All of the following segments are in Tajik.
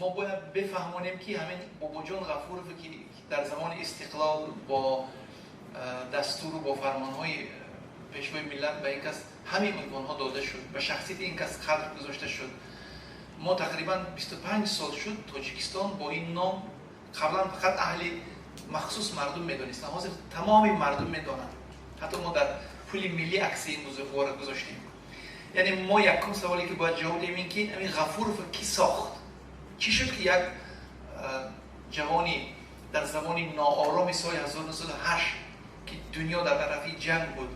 Мо бояд бифаҳмонем, ки ҳамин Бобоҷон Ғафуров, ки дар замони истиқлол бо дастуру бо фармонҳои Пешвои миллат ба ин кас ҳамин унвонҳо дода шуд, ба шахсияти ин кас қадр гузошта шуд. Мо тақрибан 25 сол шуд, Тоҷикистон бо ин ном қаблан фақат аҳли махсус мардум медонистанд, ҳозир тамоми мардум медонанд. Ҳатто мо дар пули миллӣ акси ин бузургворро гузоштем. Яъне мо якум саволе, ки бояд ҷавоб диҳем, ин ки ҳамин Ғафуров кӣ сохт? Чӣ шуд, ки як ҷавони дар замони ноороми соли 1908, ки дунё дар арафаи ҷанг буд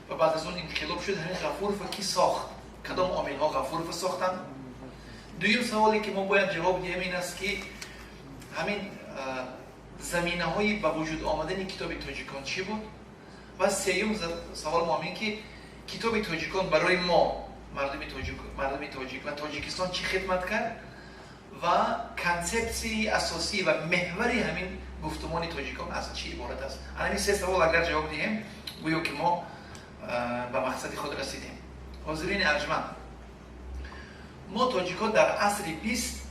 ва баъд аз он инқилоб шуд, ҳамин Ғафуров кӣ сохт? Кадом омилҳо Ғафуров сохтанд? Дуюм саволе, ки мо бояд ҷавоб диҳем, ин аст, ки ҳамин заминаҳои ба вуҷуд омадани Китоби тоҷикон чӣ буд? Ва сеюм савол мо ин ки Китоби тоҷикон барои мо, мардуми тоҷик ва Тоҷикистон, чӣ хидмат кард ва консепсияи асосӣ ва меҳвари ҳамин гуфтумони тоҷикон аз чӣ иборат аст? Ҳамин се савол агар ҷавоб диҳем, гӯё ки мо ба мақсади худ расидем. Ҳозирини арҷманд, мо тоҷикон дар асри 20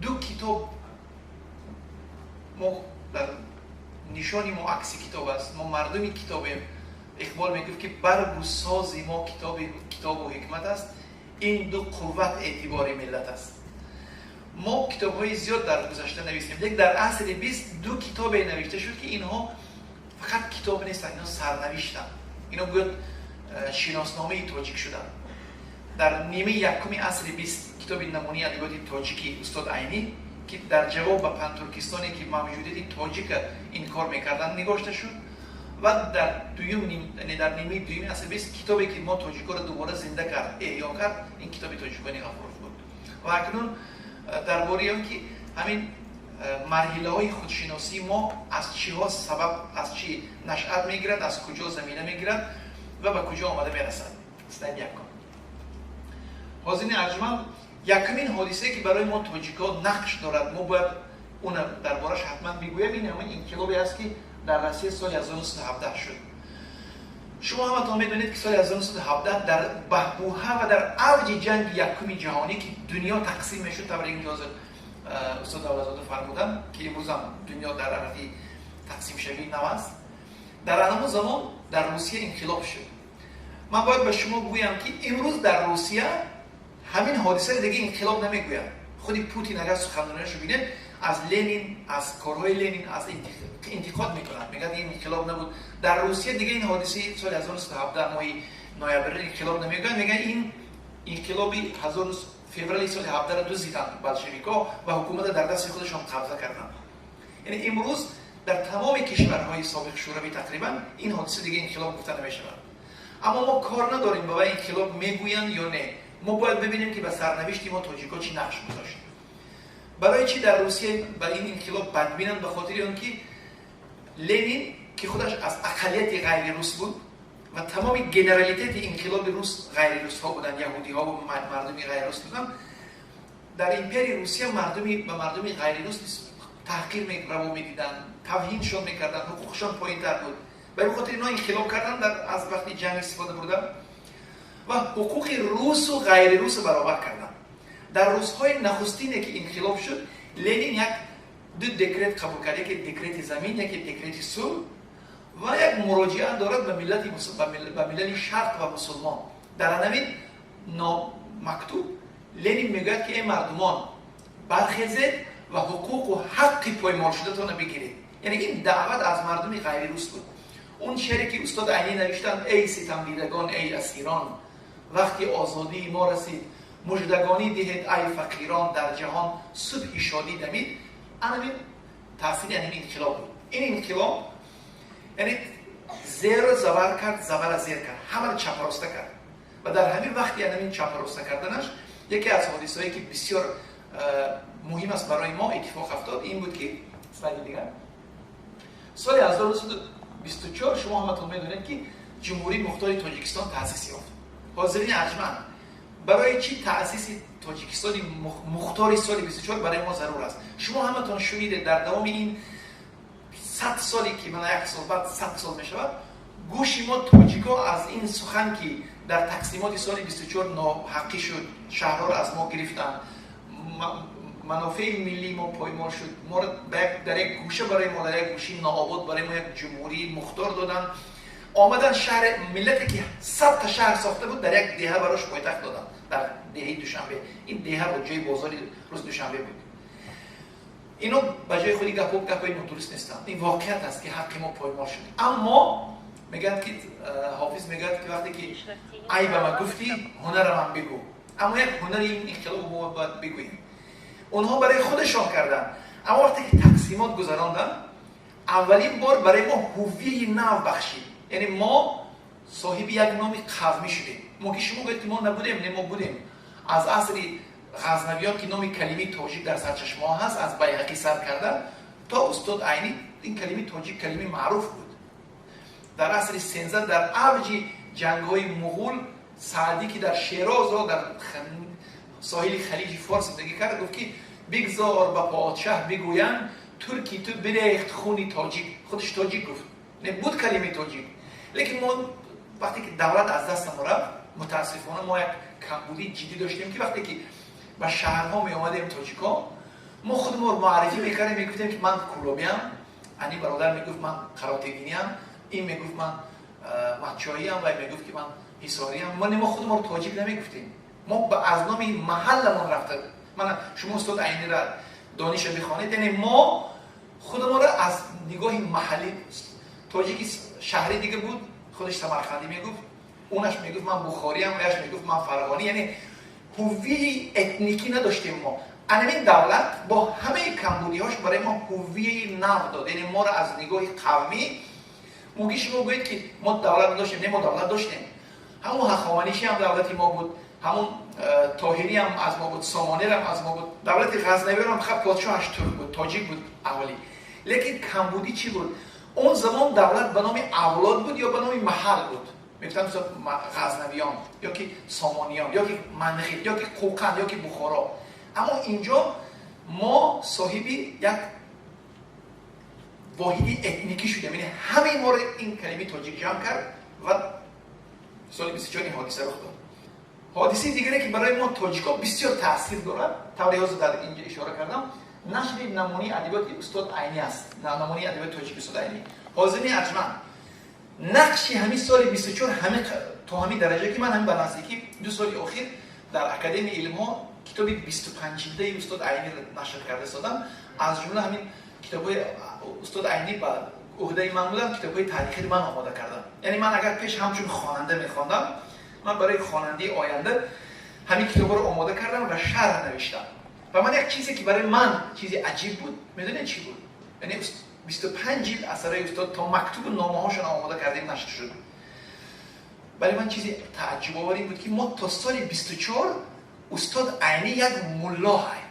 ду китоб, мо дар нишони мо акси китоб аст, мо мардуми китобем. Иқбол мегуфт, ки баргу сози мо китобу ҳикмат аст, ин ду қувват эътибори миллат аст. Мо китобҳои зиёд дар гузашта навиштем, лекин дар асри 20 ду китобе навишта шуд, ки инҳо фақат китоб нестанд, инҳо сарнавиштанд, инҳо гӯё шиносномаи тоҷик шуданд. Дар нимаи якуми асри 20 китоби Намунаи адабиёти тоҷикӣ устод Айнӣ, ки дар ҷавоб ба пантуркистоне, ки мавҷудияти тоҷика инкор мекарданд, нигошта шуд, ва дар дуюм, дар нимаи дуюми асри 20 китобе, ки мо тоҷикоро дубора зинда кард, эҳё кард, ин Китоби тоҷикони Ғафуров буд. Ва акнун дар бораи он ки ҳамин марҳилаҳои худшиносии мо аз чиҳо сабаб, аз чӣ нашъат мегирад, аз куҷо замина мегирад ва ба куҷо омада мерасад. Слайд якум. Ҳозирини арҷманд, якумин ҳодисае, ки барои мо тоҷикҳо нақш дорад, мо бояд уна дар бораш ҳатман бигӯям, ин ҳамин инқилобе аст, ки дар Россия соли 1917 шуд. Шумо ҳаматон медонед, ки соли 1917 дар баҳбуҳа ва дар авҷи ҷанги якуми ҷаҳонӣ, ки дунё тақсим мешуд, тавре ки ҳозир устод Давлатзода фармуданд, ки имрӯзам дунё дар арафи тақсимшавии нав аст, дар ҳамон замон дар Русия инқилоб шуд. Ман бояд ба шумо гӯям, ки имрӯз дар Русия ҳамин ҳодисаи дига инқилоб намегӯяд. Худи Путин агар суханрониашо бинед, аз Ленин, аз корҳои Ленин аз интиқод мекунад, мегӯяд, ин инқилоб набуд. Дар Русия дига ин ҳодисаи соли 1917 моҳи ноябр инқилоб намегӯяд, мегӯяд, ин инқилоби феврали соли 17-ро дуздиданд болшевикҳо ва ҳукуматро дар дасти худашон қабза карданд. Яъне имрӯз дар тамоми кишварҳои собиқ Шӯравӣ тақрибан ин ҳодиса дига инқилоб гуфта намешавад. Аммо мо кор надорем ба вай инқилоб мегӯянд ё не, мо бояд бибинем, ки ба сарнавишти мо тоҷикҳо чӣ нақш гузошт. Барои чӣ дар Русия ба ин инқилоб бадбинанд? Ба хотири он ки Ленин, ки худаш аз ақаллияти ғайрирус буд ва тамоми генералитети инқилоби рус ғайрирусҳо буданд, яҳудиҳо ва мардуми ғайрирус буданд, дар империяи Русия ба мардуми ғайрирус таҳқир раво медиданд, тавҳиншон мекарданд, ҳуқуқшон поинтар буд. Ба ин хотир инҳо инқилоб карданд, аз вақти ҷанг истифода бурданд ва ҳуқуқи русу ғайрирусу баробар карданд. Дар рӯзҳои нахустине, ки инқилоб шуд, Ленин як ду декрет қабул кард, яке декрети замин, яке декрети сулҳ, ва як муроҷиат дорад ба миллати шарқ ва мусулмон. Дар ҳамин мактуб Ленин мегӯяд, ки эй мардумон, бархезед ва ҳуқуқу ҳаққи поймолшудатонро бигиред. Яъне ин даъват аз мардуми ғайрирус буд. Он шеъре, ки устод Айнӣ навиштанд: «Эй ситамдидагон, эй асирон, вақти озодии мо расид, муждагонӣ диҳед, ай фақирон, дар ҷаҳон субҳи шодӣ дамид», анамин таъсири ҳамин инқилоб буд. Ин инқилоб яъне зеру забар кард, забара зер кард, ҳамаро чапароста кард. Ва дар ҳамин вақти ҳамин чапароста карданаш яке аз ҳодисаҳое, ки бисёр муҳим аст барои мо, иттифоқ афтод. Ин буд, ки слайди дигар, соли 1924 шумо ҳаматон медонед, ки Ҷумҳурии Мухтори Тоҷикистон таъсис ёфт. Ҳозирини арҷманд, барои чӣ таъсиси Тоҷикистони мухтори соли 24 барои мо зарур аст? Шумо ҳаматон шунидед, дар давоми ин 100 соле, ки мана як сол баъд 100 сол мешавад, гӯши мо тоҷико аз ин сухан, ки дар тақсимоти соли 24 ноҳаққӣ шуд, шаҳрҳоро аз мо гирифтанд. Манофеи миллии мо поймол шуд. Моро дар як гӯша, барои мо дар як гӯшаи нообод барои мо як ҷумҳурии мухтор доданд. Омадан шаҳри миллате ки 100 та шаҳр сохта буд, дар як деҳа барош пойтахт доданд, дар деҳаи Душанбе. Ин деҳа буд, ҷои бозори рӯз Душанбе буд. Ино ба ҷои худи гапҳо, гапҳои нодуруст нестанд. Ин воқеият аст, ки ҳаққи мо поймол шуд. Аммо мегӯянд, ки Ҳофиз мегӯяд, ки вақте ки айбама гуфтӣ, ҳунарамам бигӯ. Аммо як ҳунари ин инқилобу мо бояд бигӯем. Онҳо барои худашон карданд, аммо вақте ки тақсимот гузаронданд, аввалин бор барои мо ҳуввияи нав бахшид, яъне мо соҳиби як номи қавмӣ шудем. Мумкин шумо гӯед, ки мо набудем. Не, мо будем. Аз асри Ғазнавиён, ки номи калимаи тоҷик дар сарчашмаҳо ҳаст, аз Байҳақӣ сар карда то устод Айнӣ, ин калимаи тоҷик калимаи маъруф буд. Дар асри 13, дар авҷи ҷангҳои муғул, Саъдӣ, ки дар Шерозо, дар соҳили Халиҷи Форс зиндагӣ кард, гуфт, ки бигзор ба подшаҳ бигӯянд, турки ту бирехт хуни тоҷик. Худаш тоҷик гуфт. Не, буд калимаи тоҷик. Лекин мо вақте ки давлат аз дастамон рафт, мутаассифона, мо як камбудии ҷиддӣ доштем, ки вақте ки ба шаҳрҳо меомадем, тоҷикҳо, мо худамонро муаррифӣ мекардем, мегуфтем, ки ман кулобиам, ани бародар мегуфт, ман қаротегиниам, ин мегуфт, ман матчоиам, вай мегуфт, ки ман ҳисориам. Мо худамонро тоҷик намегуфтем, мо аз номи маҳалламон рафта. Мана шумо устод Айнира дониша бихонед. Яъне мо худамонро аз нигоҳи маҳаллӣ, тоҷики шаҳри дига буд, худаш самарқандӣ мегуфт, унаш мегуфт, ман бухориам, ваяш мегуфт, ман фарғонӣ. Яъне ҳуввияи этникӣ надоштем мо. Анамин давлат бо ҳамаи камбудиҳош барои мо ҳуввияи нав дод, яъне моро аз нигоҳи қавмӣ. Мумкин шумо гӯед, ки мо давлат надоштем. Не, мо давлат доштем. Ҳамун Ҳахоманишӣ ҳам давлати мо буд, ҳамун Тоҳирӣ ҳам аз мо буд, Сомонирам аз мо буд, давлати Ғазнавиам хаб подшоҳаш турк буд, тоҷик буд аҳолӣ. Лекин камбудӣ чӣ буд? Он замон давлат ба номи авлод буд ё ба номи маҳал буд. Мегуфтанд ғазнавиён ё ки сомониён, ё ки манғит, ё ки Қӯқанд, ё ки Бухоро. Аммо инҷо мо соҳиби як воҳиди этникӣ шудем, яъне ҳамаи моро ин калимаи тоҷик ҷамъ кард ва соли 24 ин ҳодиса рух дод. Ҳодисаи дигаре, ки барои мо тоҷикҳо бисёр таъсир дорад, тавре ҳозир дар инҷо ишора кардам, нашри намунаи адабиёти устод Айнӣ аст, намунаи адабиёти тоҷики устод Айнӣ. Ҳозирини арҷманд, нақши ҳамин соли 24 ҳами то ҳамин дараҷа, ки ман ҳамин ба наздикӣ 2 соли охир дар Академияи илмҳо китоби 25 ҷилдаи устод Айниро нашр карда истодам. Аз ҷумла ҳамин китобҳои устод Айнӣ ба уҳдаи ман буданд, китобҳои таърихиро ман омода кардам. Яъне ман агар пеш ҳамчун хонанда мехондам, ман барои хонандаи оянда ҳамин китобҳоро омода кардам ва шарҳ навиштам. Ва ман як чизе, ки барои ман чизи аҷиб буд, медонед, чӣ буд? Яъне 25 ҷилд асарҳои устод то мактубу номаҳошон омода кардем, нашр шуд. Барои ман чизи тааҷҷубовар ин буд, ки мо то соли 24 устод Айнӣ як мулло ҳай.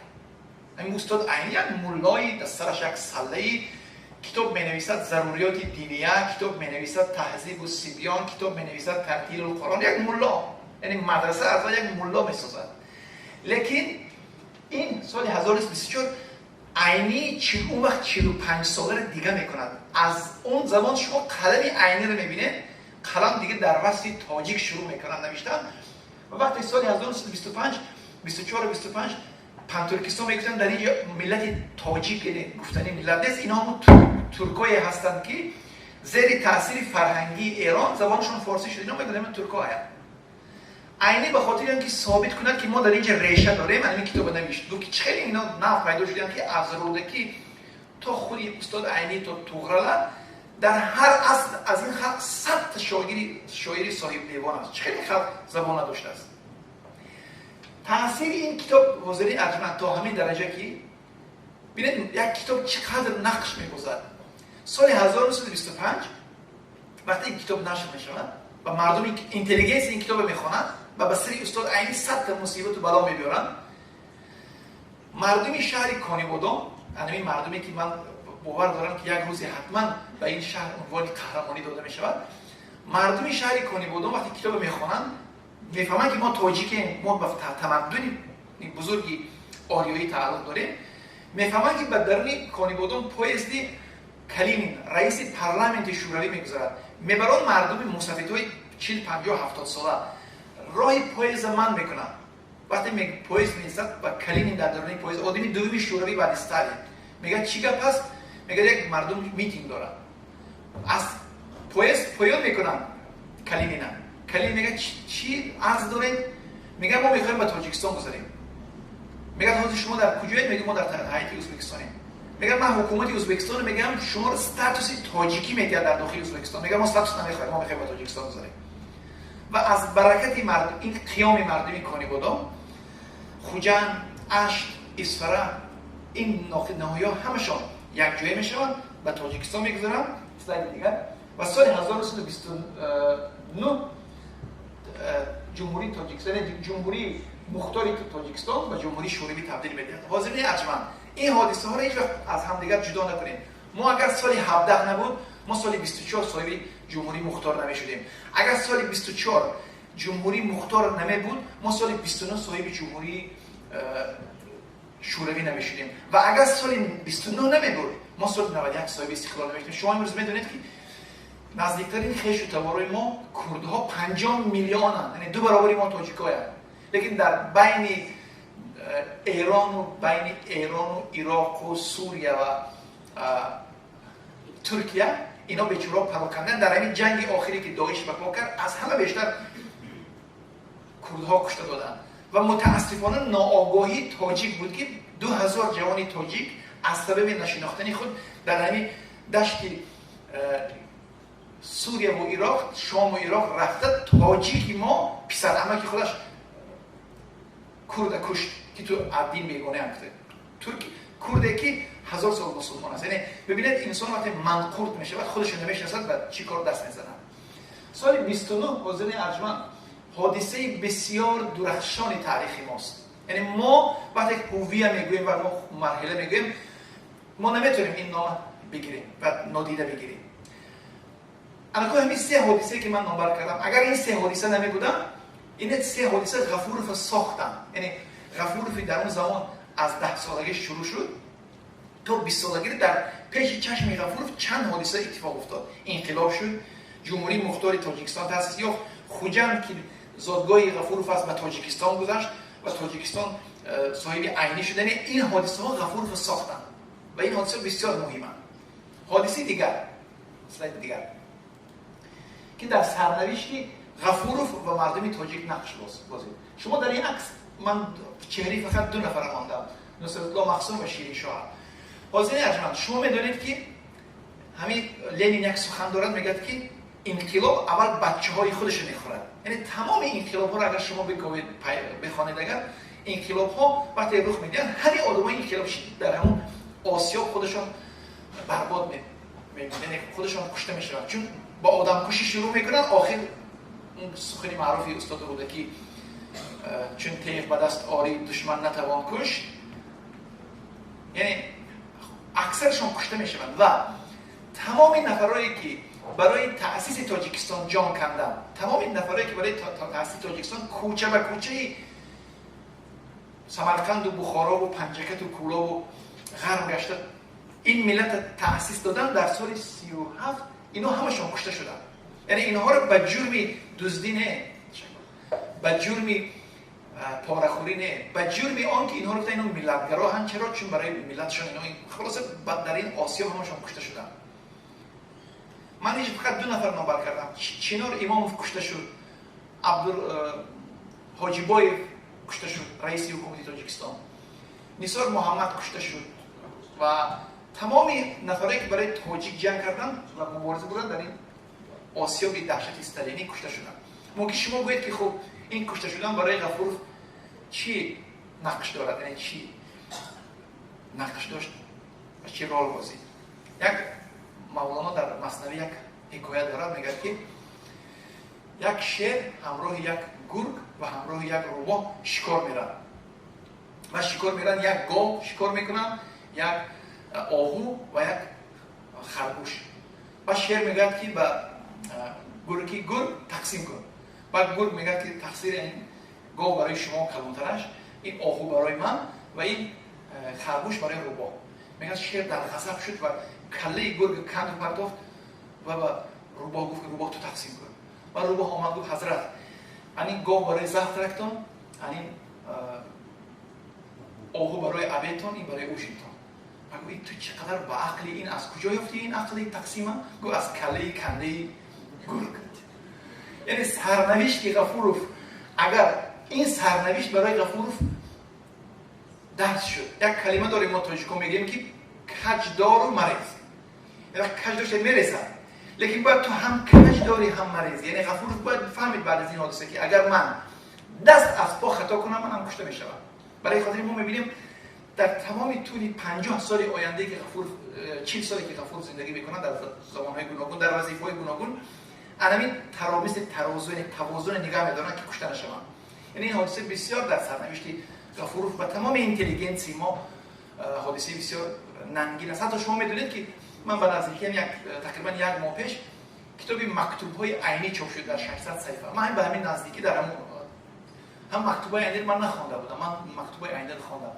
Ҳамин устод Айнӣ як муллои, дар сараш як саллаи, китоб менависад, Заруриёти диния китоб менависад, Таҳзибу сибён китоб менависад, Тартилул Қуръон. Як мулло, яъне мадраса аз як мулло месозад. Лекин ин соли 1924 Айнӣ он вақт 45 соларо дига мекунад. Аз он замон шумо қалами Айниро мебинед, қалам дига дар васфи тоҷик шурӯъ мекунад навиштан. Ва вақте соли 1925, 24, 25 пантуркистон мегуфтанд, дар инҷо миллати тоҷик, яъне гуфтани миллат нест, инҳо ҳамун туркое ҳастанд, ки зери таъсири фарҳангии Эрон забонашон форсӣ шуд. Ино мегӯянд, турко ҳаят. Айнӣ ба хотири он ки собит кунад, ки мо дар инҷа реша дорем, ҳамин китобо навишт. Гуфт, ки хеле ино нав пайдо шуданд, ки аз Рӯдакӣ то худи устод Айнӣ то Туғрала, дар ҳар аср аз ин халқ 100 та шогири шоири соҳиб девон аст. Хеле халқ забон надоштааст. Таъсири ин китоб, ҳозири арҷманд, то ҳамин дараҷа, ки бинед, як китоб чӣ қадр нақш мебозад. Соли 1925 вақте ин китоб нашр мешавад ва мардуми интеллигенсия ин китобро мехонанд ва ба сари устод Айни 100 та мусибату бало мебиёранд, мардуми шаҳри Конибодом, ҳамин мардуме, ки ман бовар дорам, ки як рӯзе ҳатман ба ин шаҳр унвони қаҳрамонӣ дода мешавад, мардуми шаҳри Конибодом вақте китобро мехонанд, мефаҳманд, ки мо тоҷикем, мо ба тамаддуни бузурги ориёӣ тааллуқ дорем. Мефаҳманд, ки ба даруни Конибодом поезди Калинин, раиси парламенти Шӯравӣ, мегузарад. Мебарон мардуми мусафидҳои 40, 50, 70 сола роҳи поезда манъ мекунанд. Вақте поезд меистад ва Калинин дар даруни поезд, одами дуюми Шӯравӣ баъди Сталин, мегӯяд: «Чӣ гап ҳаст?» Мегӯяд: «Як мардум митинг дорад». Аз поезд поён мекунанд Калинина. Калинин мегӯяд: «Чӣ арз доред?» Мегӯяд: «Мо мехоҳем ба Тоҷикистон гузарем». Мегӯяд: «Ҳозир шумо дар куҷоед?» Мегӯяд: «Мо дар ҳайати Ӯзбекистонем». Мегӯяд: «Ман ҳукумати Ӯзбекистон мегӯям, шуморо статуси тоҷикӣ медиҳад дар дохили Ӯзбекистон». Мегӯяд: «Мо статус намехоҳем, мо мехоҳем ба Тоҷикистон гузарем». Ва аз баракати ин қиёми мардуми Конибодом, Хуҷанд, Ашт, Исфара, ин ноҳияҳо ҳамашон якҷоя мешаванд, ба Тоҷикистон мегузаранд. Слайди дигар. Ва соли 1929 Ҷумҳурии Тоҷикистон, Ҷумҳурии Мухтори Тоҷикистон ба Ҷумҳурии Шӯравӣ табдил медиҳад. Ҳозирини арҷманд, ин ҳодисаҳоро ҳеҷ вақт аз ҳамдигар ҷудо накунем. Мо агар соли 17 набуд, мо соли 24 соҳиби Ҷумҳурии Мухтор намешудем. Агар соли 24 Ҷумҳурии Мухтор намебуд, мо соли 29 соҳиби Ҷумҳурии Шӯравӣ намешудем. Ва агар соли 29 намебуд, мо соли 91 соҳиби истиқлол намешудем. Шумо имрӯз медонед, ки наздиктарин хешу таборои мо курдҳо 50 миллионанд, яъне ду баробари мо тоҷикоянд. Лекин дар байни Эрону Ироқу Сурия ва Туркия ино бечуро парокандан. Дар ҳамин ҷанги охире, ки Доиш ба по кард, аз ҳама бештар курдҳо кушта доданд. Ва мутаассифона ноогоҳии тоҷик буд, ки 2000 ҷавони тоҷик аз сабаби нашинохтани худ дар ҳамин дашти Сурияву Ироқ, Шому Ироқ рафта, тоҷики мо писарамаки худаш курда кушт, ки ту аз дин бегонаам гуфта. Турк курде, ки 1000 сол мусулмон аст. Яъне бибинед, инсон вақте манқурт мешавад, худашо намешинасад ва чӣ кор даст мезанад. Соли 29, ҳозирини арҷманд, ҳодисаи бисёр дурахшони таърихи мост. Яъне мо вақте ҳувия мегӯем ва мо марҳила мегӯем, мо наметавонем ин нома бигирем ва нодида бигирем. Анако ҳамин се ҳодисае, ки ман номбар кардам, агар ин се ҳодиса намебудам, ин се ҳодиса Ғафурова сохтанд. Яъне Ғафурови дар он замон аз 10 солагӣ шурӯъ шуд то 20 солагӣ. Дар пеши чашми Ғафуров чанд ҳодиса иттифоқ уфтод: инқилоб шуд, Ҷумҳурии Мухтори Тоҷикистон таъсис ёфт, Хуҷанд, ки зодгоҳи Ғафуров аст, ба Тоҷикистон гузашт ва Тоҷикистон соҳиби айнӣ шуд. Яъне ин ҳодисаҳо Ғафуровро сохтанд ва ин ҳодиса бисёр муҳиманд. Ҳодисаи дигар, слайди дигар, ки дар сарнавишти Ғафуров ва мардуми тоҷик нақш бозид. Шумо дар ин акс ман чеҳраи фақат ду нафара мондам: Нусратулло Махсум ва Шириншоҳ. Ҳозирини арҷманд, шумо медонед, ки ҳамин Ленин як сухан дорад, мегӯяд, ки инқилоб аввал бачаҳои худашо мехӯрад. Яъне тамоми инқилобҳоро агар шумо бихонед, агар инқилобҳо вақте рух медиҳанд, ҳамин одамои инқилоб дар ҳамон осиёб худашон барбод, яъне худашон кушта мешаванд, чун ба одамкушӣ шурӯъ мекунанд. Охир сухани маъруфи устод Рӯдакӣ: «Чун теғ ба даст орӣ, душман натавон кушт». Яъне аксаршон кушта мешаванд. Ва тамоми нафарое, ки барои таъсиси Тоҷикистон ҷон канданд, тамоми нафарое, ки барои таъсиси Тоҷикистон кӯча ба кӯчаи Самарқанду Бухорову Панҷакату Кӯлову ғарм гашта ин миллата таъсис доданд, дар соли 37 ино ҳамашон кушта шуданд. Яъне инҳоро ба ҷурми дуздӣ не, ба ҷурми порахӯрӣ не, ба ҷурми он ки инҳоро гуфта, ино миллатгароҳанд. Чаро? Чун барои миллатшон ино. Хулоса, дар ин осиё ҳамашон кушта шуданд. Ман ҳеҷ фақат ду нафар номбар кардам. Чинор Имомов кушта шуд, Абдур Ҳоҷибоев кушта шуд, раиси ҳукумати Тоҷикистон, Нисор Муҳаммад кушта шуд ва тамоми нафарое, ки барои тоҷик ҷанг карданд ва мубориза бурданд, дар ин осиёби даҳшати сталинӣ кушта шуданд. Мумкин шумо гӯед, ки хуб, ин кушта шудан барои Ғафуров чӣ нақш дорад, яъне чӣ нақш дошт ва чӣ рол бозид? Як Мавлоно дар Маснавӣ як ҳикоя дорад, мегӯяд, ки як шер ҳамроҳи як гург ва ҳамроҳи як рӯбоҳ шикор меранд ва шикор меранд, як гов шикор мекунанд, як оҳу ва як харгӯш. Ва шер мегӯяд, ки ба гург: «Ки гург, тақсим кун». Баъд гург мегӯяд, ки тақсири ин гов барои шумо, калонтараш, ин оҳу барои ман ва ин харгӯш барои рӯбоҳ. Мегӯяд, шер дар ғазаб шуд ва каллаи гург канду партофт ва ба рӯбоҳ гуфт: «Рӯбоҳ, ту тақсим кун». Ва рӯбоҳ омад, гуфт: «Ҳазрат, анин гов барои завтрактон, анин Оҳу барои обедтон, ин барои ужинтон. Ва гӯй, ту чӣ қадар ба ақли, ин аз куҷо ёфти ин ақли тақсима? Гӯ, аз каллаи кандаи гург. Яъне сарнавишти Ғафуров, агар ин сарнавишт барои Ғафуров дарс шуд. Як калима дорем мо тоҷико, мегӯем ки каҷдору марез. Яъне каҷ дошта мерезад, лекин бояд ту ҳам каҷ дорӣ, ҳам марез. Яъне Ғафуров бояд фаҳмид баъд аз ин ҳодиса, ки агар ман даст аз по хато кунам, манам кушта мешавам. Барои хотири мо мебинем, дар тамоми тӯли 50 соли ояндае ки Ғафуров, 40 соле ки Ғафуров зиндагӣ мекунад, дар замонҳои гуногун, дар вазифаҳои гуногун, анамин таробиси тарозу, яъне тавозуне нигаҳ медоранд, ки кушта нашаванд. Яъне ин ҳодиса бисёр дар сарнавишти Ғафуров ва тамоми интеллигенсияи мо ҳодисаи бисёр нангин аст. Ҳатто шумо медонед, ки ман ба наздикиам, як тақрибан як моҳ пеш, китоби мактубҳои Айнӣ чоп шуд дар 600 саҳифа. Ман ба ҳамин наздикӣ дар ҳам мактубҳои Айниро ман нахонда будам, ман мактубҳои Айниро хондам.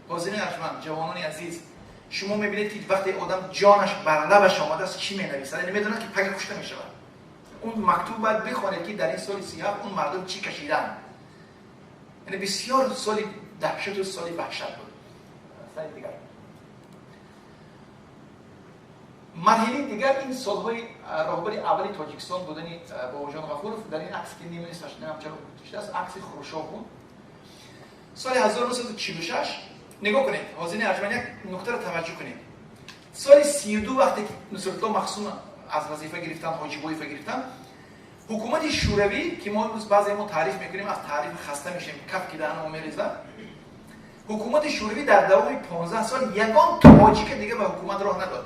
Ҳозирин арҷманд, ҷавонони азиз, шумо мебинед, ки вақте одам ҷонаш бар лабаш омадааст, чӣ менависад? Яъне медонад, ки пага кушта мешавад. Он мактуб бояд бихонед, ки дар ин соли 37 он мардум чӣ кашиданд. Яъне бисёр соли даҳшату соли ваҳшат буд. Сари дигар, марҳилаи дигар, ин солҳои роҳбари аввали Тоҷикистон будани Бобоҷон Ғафуров. Дар ин акс, ки неминисташ, намедонам чаро шудааст, акси Хрушов буд соли 1946. Нигоҳ кунед, ҳозирини арҷманд, як нуктаро таваҷҷӯҳ кунед. Соли 32, вақте ки Нусратулло Махсум аз вазифа гирифтан, Ҳоҷибоева гирифтан, ҳукумати Шӯравӣ, ки мо имрӯз баъзе мо таъриф мекунем, аз таъриф хаста мешавем, каф ки даҳанамо мерезад, ҳукумати Шӯравӣ дар давоми 15 сол ягон тоҷика дига ба ҳукумат роҳ надод.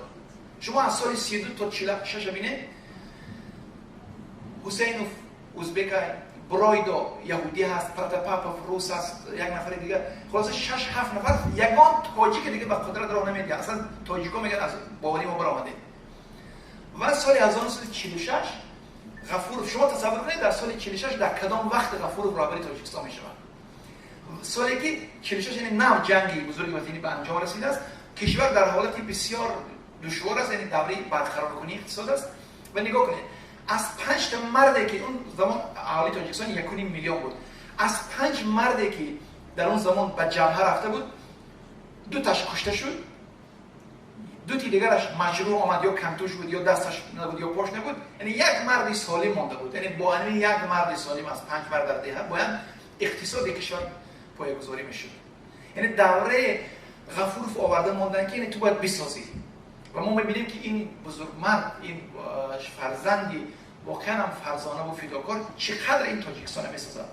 Шумо аз соли 32 то 46 бинед: Ҳусейнов узбекай, Бройдо яҳудӣ ҳаст, Протопапов рус аст, як нафари дигар, хулоса шаш ҳафт нафар. Ягон тоҷики дига ба қудрат роҳ намедиҳад. Аслан тоҷико мегӯянд, аз боварӣ мо баромадед. Ва соли 1946 Ғафуров, шумо тасаввур кунед, дар соли 46 дар кадом вақт Ғафуров роҳбари Тоҷикистон мешавад? Соле ки 46, яъне нав ҷанги бузурги ватанӣ ба анҷом расидааст, кишвар дар ҳолати бисёр душвор аст, яъне давраи барқароркунии иқтисод аст. Ва нигоҳ кунед, аз панҷта марде ки он замон аҳолии Тоҷикистон 1,5 миллион буд, аз панҷ марде ки дар он замон ба ҷабҳа рафта буд, дуташ кушта шуд, дути дигараш маҷрӯҳ омад, ё контуз буд, ё дасташ набуд, ё пош набуд. Яъне як марди солим монда буд. Яъне бо ҳамин як марди солим аз панҷ мард дар деҳа бояд иқтисоди кишвар поягузорӣ мешуд. Яъне давраи Ғафуров оварда мондан, ки яъне ту бояд бисозӣ. Ва мо мебинем, ки ин бузургмард, ин фарзанди воқеан ҳам фарзонаву фидокор, чӣ қадр ин Тоҷикистонро месозад.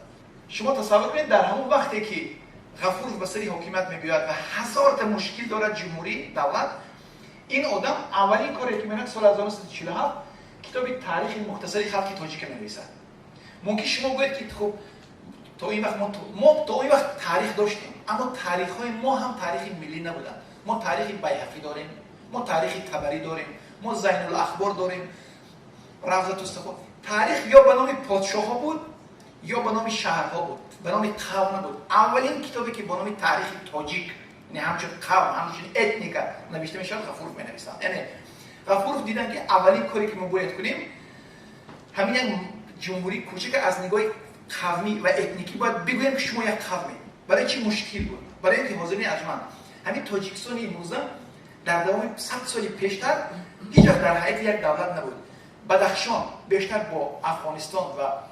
Шумо тасаввур кунед, дар ҳамон вақте ки Ғафуров ба сари ҳокимият мебиёяд ва ҳазорта мушкил дорад ҷумҳурӣ, давлат, ин одам аввалин коре ки мекунад, соли 1947 китоби таърихи мухтасари халқи тоҷика менависад. Мумкин шумо гӯед, ки хуб, то ин вақт мо то ин вақт таърих доштем, аммо таърихҳои мо ҳам таърихи миллӣ набуданд. Мо таърихи Байҳақӣ дорем, мо таърихи Табарӣ дорем, мо Зайнулахбор дорем, Равзатуссафо. Таърих ё ба номи подшоҳҳо буд, ё ба номи шаҳрҳо буд, ба номи қавм набуд. Аввалин китобе ки бо номи таърихи тоҷик, яъне ҳамчун қавм, ҳамчун этника навишта мешавад, Ғафуров менависад. Яъне Ғафуров дидан, ки аввалин коре ки мо бояд кунем, ҳамин як ҷумҳурии кӯчика аз нигоҳи қавмӣ ва этникӣ бояд бигӯем, ки шумо як қавме. Барои чӣ мушкил буд? Барои ин ки, ҳозирини арҷманд, ҳамин Тоҷикистони имрӯза дар давоми 100 соли пештар ҳеҷ вақт дар ҳайати як давлат набуд. Бадахшон бештар бо Афғонистон ва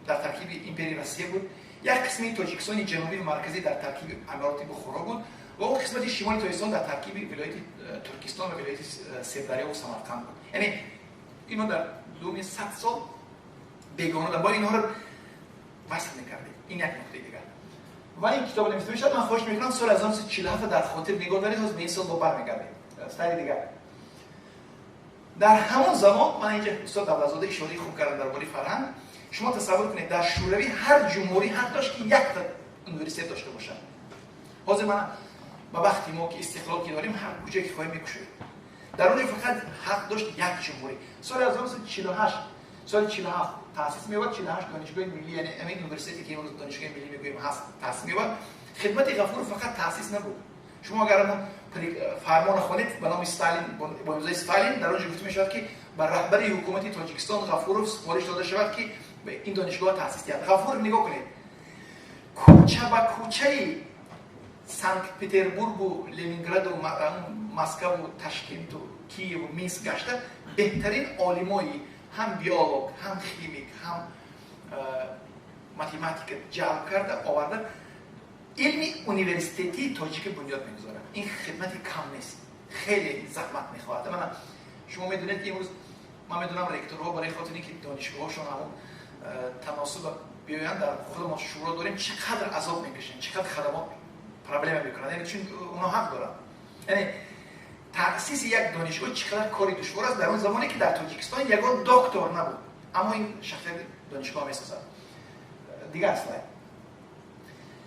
дар таркиби империяи Россия буд, як қисми Тоҷикистони ҷанубӣ ва марказӣ дар таркиби амироти Бухоро буд ва он қисмати шимоли Тоҷикистон дар таркиби вилояти Туркистон ва вилояти Сирдарё Самарқанд буд. Яъне ино дар думи 100 сол бегона бо инҳоро васл мекардем. Ин як нуктаи дигар. Ва ин китоб навишта мешавад. Ман хоҳиш мекунам, соли 1947 дар хотир нигоҳ доред, ҳоз ба ин сол бо бармегардем. Слайди дигар. Дар ҳамон замон, ман инҷа устод Давлатзода ишораи хуб кардам дар бораи фарҳанг. Шумо тасаввур кунед, дар Шӯравӣ ҳар ҷумҳурӣ ҳақ дошт, ки якта университет дошта бошад. Ҳозир ман ба вақти мо ки истиқлол ки дорем, ҳар куҷое ки хоҳем мекушоем. Дар он ҷо фақат ҳақ дошт як ҷумҳурӣ. Соли 1948, соли 47 таъсис меёбад, 48 донишгоҳи миллӣ, яъне ҳамин университете ки имрӯз донишгоҳи миллӣ мегӯем ҳаст, таъсис меёбад. Хидмати Ғафуров фақат таъсис набуд. Шумо агар ҳамон фармонро хонед ба номи Сталин, бо имзои Сталин, дар он ҷо гуфта мешавад, ки ба раҳбари ҳукумати Тоҷикистон Ғафуров супориш дода шавад, ки ин донишгоҳ таъсис диҳад. Ғафуров, нигоҳ кунед. Кӯча ба кӯчаи Санкт-Петербургу, Ленинграду, Москву, Ташкенту, Киеву, Минск гашта, беҳтарин олимои ҳам биолог, ҳам химик, ҳам математика ҷалб карда оварда, илми университетии тоҷика бунёд мегузорад. Ин хидмати кам нест, хеле заҳмат мехоҳад. Мана, шумо медонед ки имрӯз, ман медонам, ректорҳо барои хотире ки донишгоҳҳошон ҳамон таносуб биёянд, дар худамон шӯро дорем, чӣ қадр азоб мекашем, чӣ қадр хадамот проблема мекунанд, яъне чун онҳо ҳақ доранд. Яъне таъсиси як донишгоҳ чӣ қадар кори душвор аст дар он замоне ки дар Тоҷикистон ягон доктор набуд, аммо ин шахсияти донишгоҳ месозад. Дигар слайд.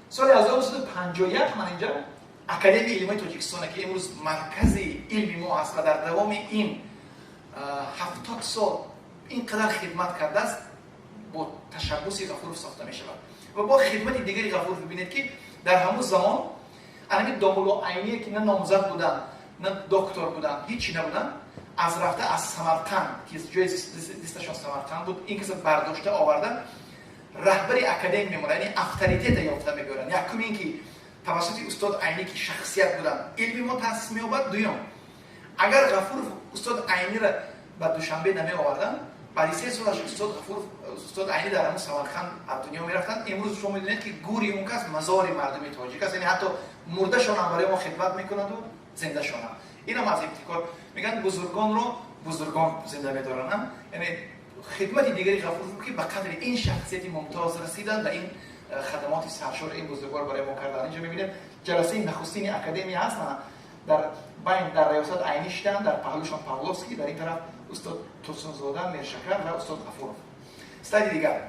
Соли 1951 ман инҷа Академияи илмҳои Тоҷикистоне, ки имрӯз маркази илми мо аст ва дар давоми ин 70 сол ин қадар хидмат кардааст, бо ташаббуси Ғафуров сохта мешавад. Ва бо хидмати дигари Ғафуров бибинед, ки дар ҳамун замон анами домулло Айние, ки на номзад буданд, на доктор буданд, ҳичи набуданд, аз рафта аз Самарқанд, ки ҷои зисташон Самарқанд буд, ин каса бардошта оварда, раҳбари академия мемонад, яъне авторитета ёфта мебиёранд. Якум ин ки тавассути устод Айнӣ, ки шахсият буданд, илми мо таъсис меёбад. Дуюм, агар Ғафуров устод Айниро ба Душанбе намеоварданд, баъди 3 солаш устод Ғафуров, устод Айнӣ дар ҳамун Самарқанд аз дунё мерафтанд. Имрӯз шумо медонед, ки гури он кас мазори мардуми тоҷик аст, яъне ҳатто мурдашонам барои мо хидмат мекунаду зиндашонам. Инам аз ибтикор. Мегӯянд, бузургонро бузургон зинда медоранд. Яъне хидмати дигари Ғафуров, ки ба қадри ин шахсияти мумтоз расиданд ва ин хадамоти саршори ин бузургвор барои мо карданд. Инҷо мебинед, ҷаласаи нахустини академия ҳаст. Дар байн дар раёсат Айнӣ шиданд, дар паҳлӯшон Павловский, дар ин тараф устод Турсунзода, Миршакар ва устод Ғафуров. Слайди дигар.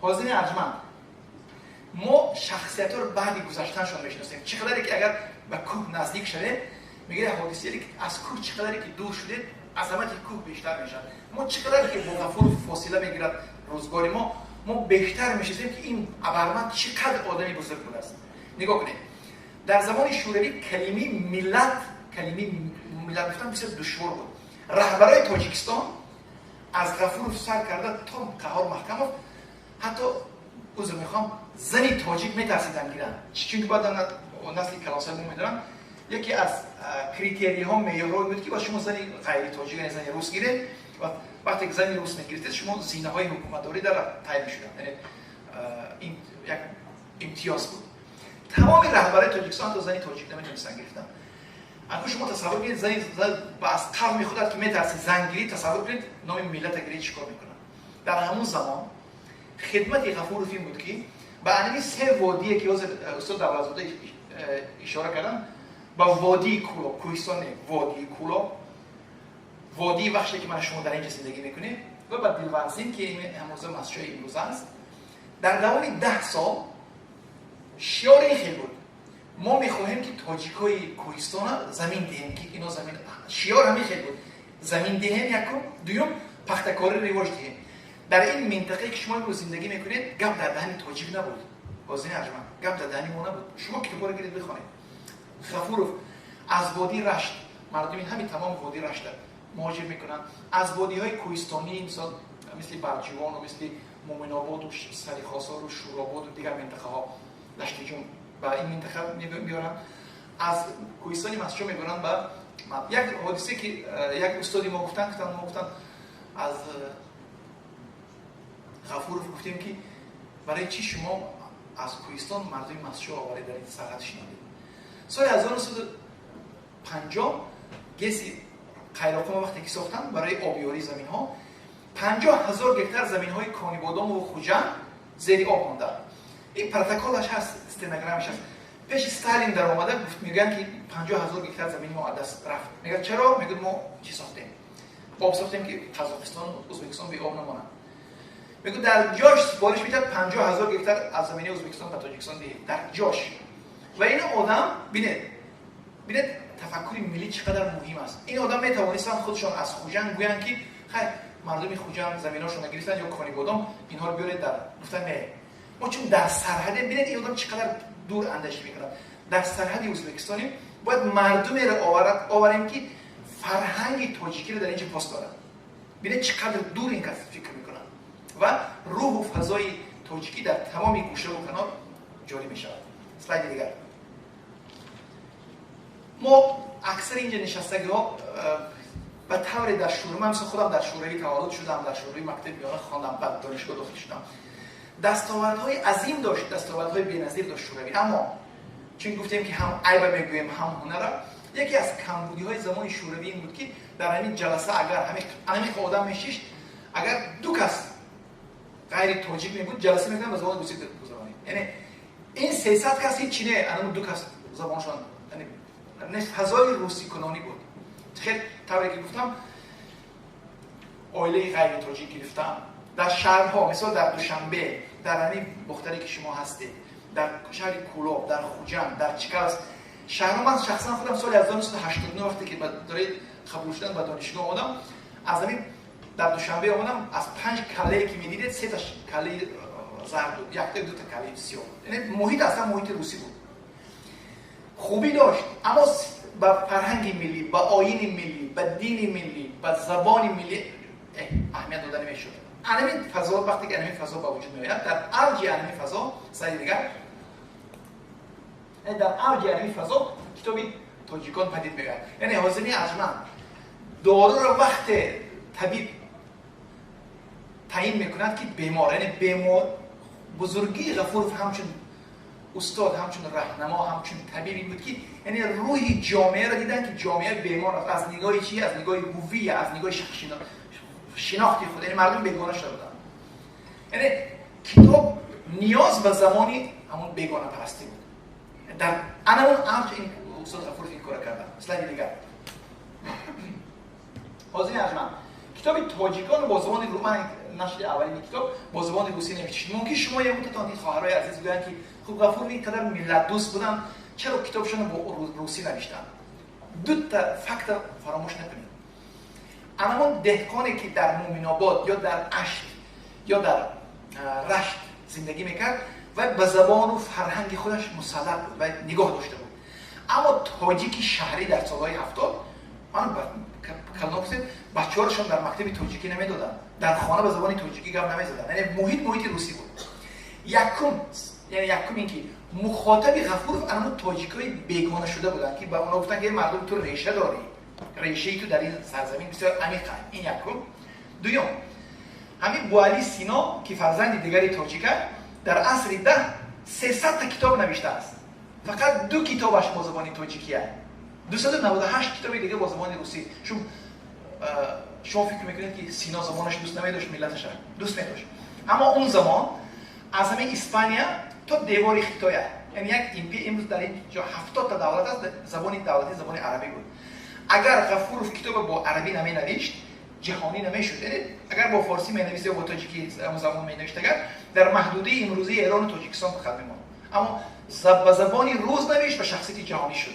Ҳозирини арҷманд, мо шахсиятҳоро баъди гузаштаншон мешиносем. Чӣ қадаре ки агар ба кӯҳ наздик шавем, мегӯяд ҳодисае ки аз кӯҳ чӣ қадаре ки дур шудед, азамати кӯҳ бештар мешавад. Мо чӣ қадаре ки бо Ғафуров фосила мегирад рӯзгори мо, мо бештар мешиносем, ки ин абарманд чӣ қадр одами бузург будааст. Нигоҳ кунед, дар замони Шӯравӣ калимаи миллат, калимаи миллат гуфтан бисёр душвор буд. Раҳбарои Тоҷикистон аз Ғафуров сар карда то Қаҳор Маҳкамов, ҳатто, узр мехоҳам, зани тоҷик метарсиданд гиранд, чунки баъд насли калонсоли мо медонанд, яке аз критерийҳо, меъёрҳо буд, ки бояд шумо зани ғайри тоҷик, яъне зани рус гиред. Вақте ки зани рус мегирифтед, шумо зинаҳои ҳукуматдорӣ дар тай мешуданд, яъне ин як имтиёз буд. Тамоми раҳбарои Тоҷикистон ҳатто зани тоҷик наметонистанд гирифтан. Акун шумо тасаввур кунед, зани аз қавми худат ки метарси зан гирӣ, тасаввур кунед, номи миллата гирӣ, чӣ кор мекунад? Дар ҳамун замон хидмати Ғафуров ин буд, ки ба анами се водие, ки ҳозир устод Давлатзода ишора карданд, ба водии Кӯлоб, кӯҳистон не, водии Кӯлоб, водии Вахше, ки мана шумо дар инҷа зиндагӣ мекунед, ва ба Дилварзин, ки ҳамоза Мастчои имрӯза аст, дар давоми 10 сол шиёри ин хел буд: мо мехоҳем, ки тоҷикои кӯҳистона замин диҳем, ки ино замин. Шиёр ҳамин хел буд: замин диҳем якум, дуюм, пахтакорӣ ривоҷ диҳем. Дар ин минтақае, ки шумо имрӯз зиндагӣ мекунед, гап дар даҳани тоҷик набуд. Ҳозирини арҷманд, гап дар даҳани мо набуд. Шумо китобҳоро гиред, бихонед. Ғафуров аз водии Рашт мардуми ҳамин тамоми водии Рашта муҳоҷир мекунанд, аз водиҳои кӯҳистонӣ, мисол мисли Барҷивону мисли Муминоботу Сарихосору Шӯрободу дигар минтақаҳо, Даштиҷум, ба ин минтақа меоранд, аз кӯҳистони Мастчо мебаранд. Ба як ҳодисе, ки як устоди мо гуфтанд, мо гуфтанд, аз Ғафуров гуфтем, ки барои чӣ шумо аз кӯҳистон мардуми Мастчо оваред, дар ин сарҳад шинонед? Соли 1950 ГЭСи Қайроқума вақте ки сохтанд барои обёрии заминҳо, 50 000 гектар заминҳои Конибодому Хуҷанд зери об монданд. Ин протоколаш ҳаст, стенограммаш ҳаст. Пеши Сталин дар омада гуфт, мегӯянд, ки 50 000 гектар замини мо аз даст рафт. Мегӯяд, чаро? Мегӯяд, мо чӣ сохтем? Об сохтем, ки Қазоқистон, Ӯзбекистон беоб намонанд. Мегӯяд, дар ҷош супориш медиҳад, 50 000 гектар аз замини Ӯзбекистон ба Тоҷикистон диҳед. Дар ҷош. Ва ин одам, бинед, бинед, тафаккури миллӣ чӣ қадар муҳим аст. Ин одам метавонистанд худшон аз Хуҷанд гӯянд, ки хай, мардуми Хуҷанд заминҳошонро гирифтанд ё Конибодом, инҳоро биёред дар. Гуфтан, не, мо чун дар сарҳадем. Бинед, ин одам чӣ қадар дур андешӣ мекунад. Дар сарҳади Ӯзбекистонем, бояд мардумеро оварем, ки фарҳанги тоҷикиро дар инҷа пос дорад. Бинед, чӣ қадр дур ин кас фикр мекунад ва рӯҳу фазои. тоҷикӣ дар тамоми гӯшаву канор ҷорӣ мешавад. Слайди дигар. Мо аксари инҷа нишастагиҳо ба тавре дар шӯравӣ, ман мисол худам дар шӯравӣ таваллуд шудам, дар шӯравӣ мактаби миёна хондам, баъд донишгоҳ дохил шудам. Дастовардҳои азим дошт, дастовардҳои беназир дошт шӯравӣ. Аммо чун гуфтем, ки ҳам айба мегӯем, ҳам ҳунара, яке аз камбудиҳои замони шӯравӣ ин буд, ки дар ҳамин ҷаласа агар ҳамин одам мешишт, агар ду кас ғайри тоҷик мебуд, ҷаласа мекунад, ба забони русӣ гузаронед. Яъне ин 300 кас ҳеч не, анамун ду кас забоншон, яъне фазои русикунонӣ буд. Хел тавре ки гуфтам, оилаи ғайри тоҷик гирифтан дар шаҳрҳо, мисол дар Душанбе, дар ҳамин Бохтаре ки шумо ҳастед, дар шаҳри Кӯлоб, дар Хуҷанд, дар Чкаловск шаҳрҳо. Ман шахсан худам соли 1989, вақте ки барои қабул шудан ба донишгоҳ омадам, аз ҳамин дар Душанбе омадам, аз панҷ каллае ки медидед, сета каллаи зард буд, якта дута каллаи сиёҳ буд. Яъне муҳит аслан муҳити русӣ буд. Хубӣ дошт, аммо ба фарҳанги миллӣ, ба оини миллӣ, ба дини миллӣ, ба забони миллӣ аҳамият дода намешуд. Анамин фазо, вақте ки анамин фазо ба вуҷуд меояд, дар авҷи анамин фазо, слайди дигар, дар авҷи анамин фазо китоби «Тоҷикон» падид меояд. Яъне ҳозирини арҷманд, доруро вақте табиб таъин мекунад, ки бемор, яъне бемор. Бузургии Ғафуров ҳамчун устод, ҳамчун раҳнамо, ҳамчун табиб ин буд, ки яъне рӯҳи ҷомеаро дидан, ки ҷомеа бемор аст. Аз нигоҳи чи? Аз нигоҳи ҳувия, аз нигоҳи шинохти худ. Яъне мардум бегона шуда буданд. Яъне китоб ниёз ба замони ҳамон бегонапарастӣ буд. Дар анамон авҷ ин устод Ғафуров ин кора карданд. Слайди дигар. Ҳозири арҷманд, китоби «Тоҷикон» бо забони, ман нашри аввалини китоб бо забони русӣ навишт. Мумкин шумо ямутатон, ин хоҳарои азиз, гӯянд, ки хуб, Ғафуров ин қадар миллатдӯст буданд, чаро китобшонро бо русӣ навиштанд? Дута факта фаромӯш накунед. Анамон деҳқоне, ки дар Муминобод ё дар Ашт ё дар Рашт зиндагӣ мекард, вай ба забону фарҳанги худаш мусаллат буд ва нигоҳ дошта буд. Аммо тоҷики шаҳрӣ дар солҳои 70, ман калон, бачаҳоашон дар мактаби тоҷикӣ намедоданд, дар хона ба забони тоҷикӣ гап намезаданд. Яъне муҳит муҳити русӣ буд. Якум, яъне якум ин ки мухотаби Ғафуров анамун тоҷикҳои бегона шуда буданд, ки ба онҳо гуфтанд, ки мардум, ту реша дорӣ, решаи ту дар ин сарзамин бисёр амиқ. Ин якум. Дуюм, ҳамин Буали Сино, ки фарзанди дигари тоҷика, дар асри 10 300-та китоб навиштааст. Фақат ду китобаш бо забони тоҷикия, 298 китоби дига бо забони русӣ. Шумо фикр мекунед, ки Сино забонаш дӯст намедошт, миллаташа дӯст медошт. Аммо он замон аз ҳамин Испания то девори Хитоя, яъне як империя, имрӯз дар ин ҷо 70-та давлат аст, забони давлатӣ забони арабӣ буд. Агар Ғафуров китоба бо арабӣ наменавишт, ҷаҳонӣ намешуд. Яъне агар бо форсӣ менавист ё бо тоҷикӣ замон менавишт, агар дар маҳдудии имрӯзии Эрону Тоҷикистон фақат мемонд. Аммо ба забони рус навишт ва шахсияти ҷаҳонӣ шуд.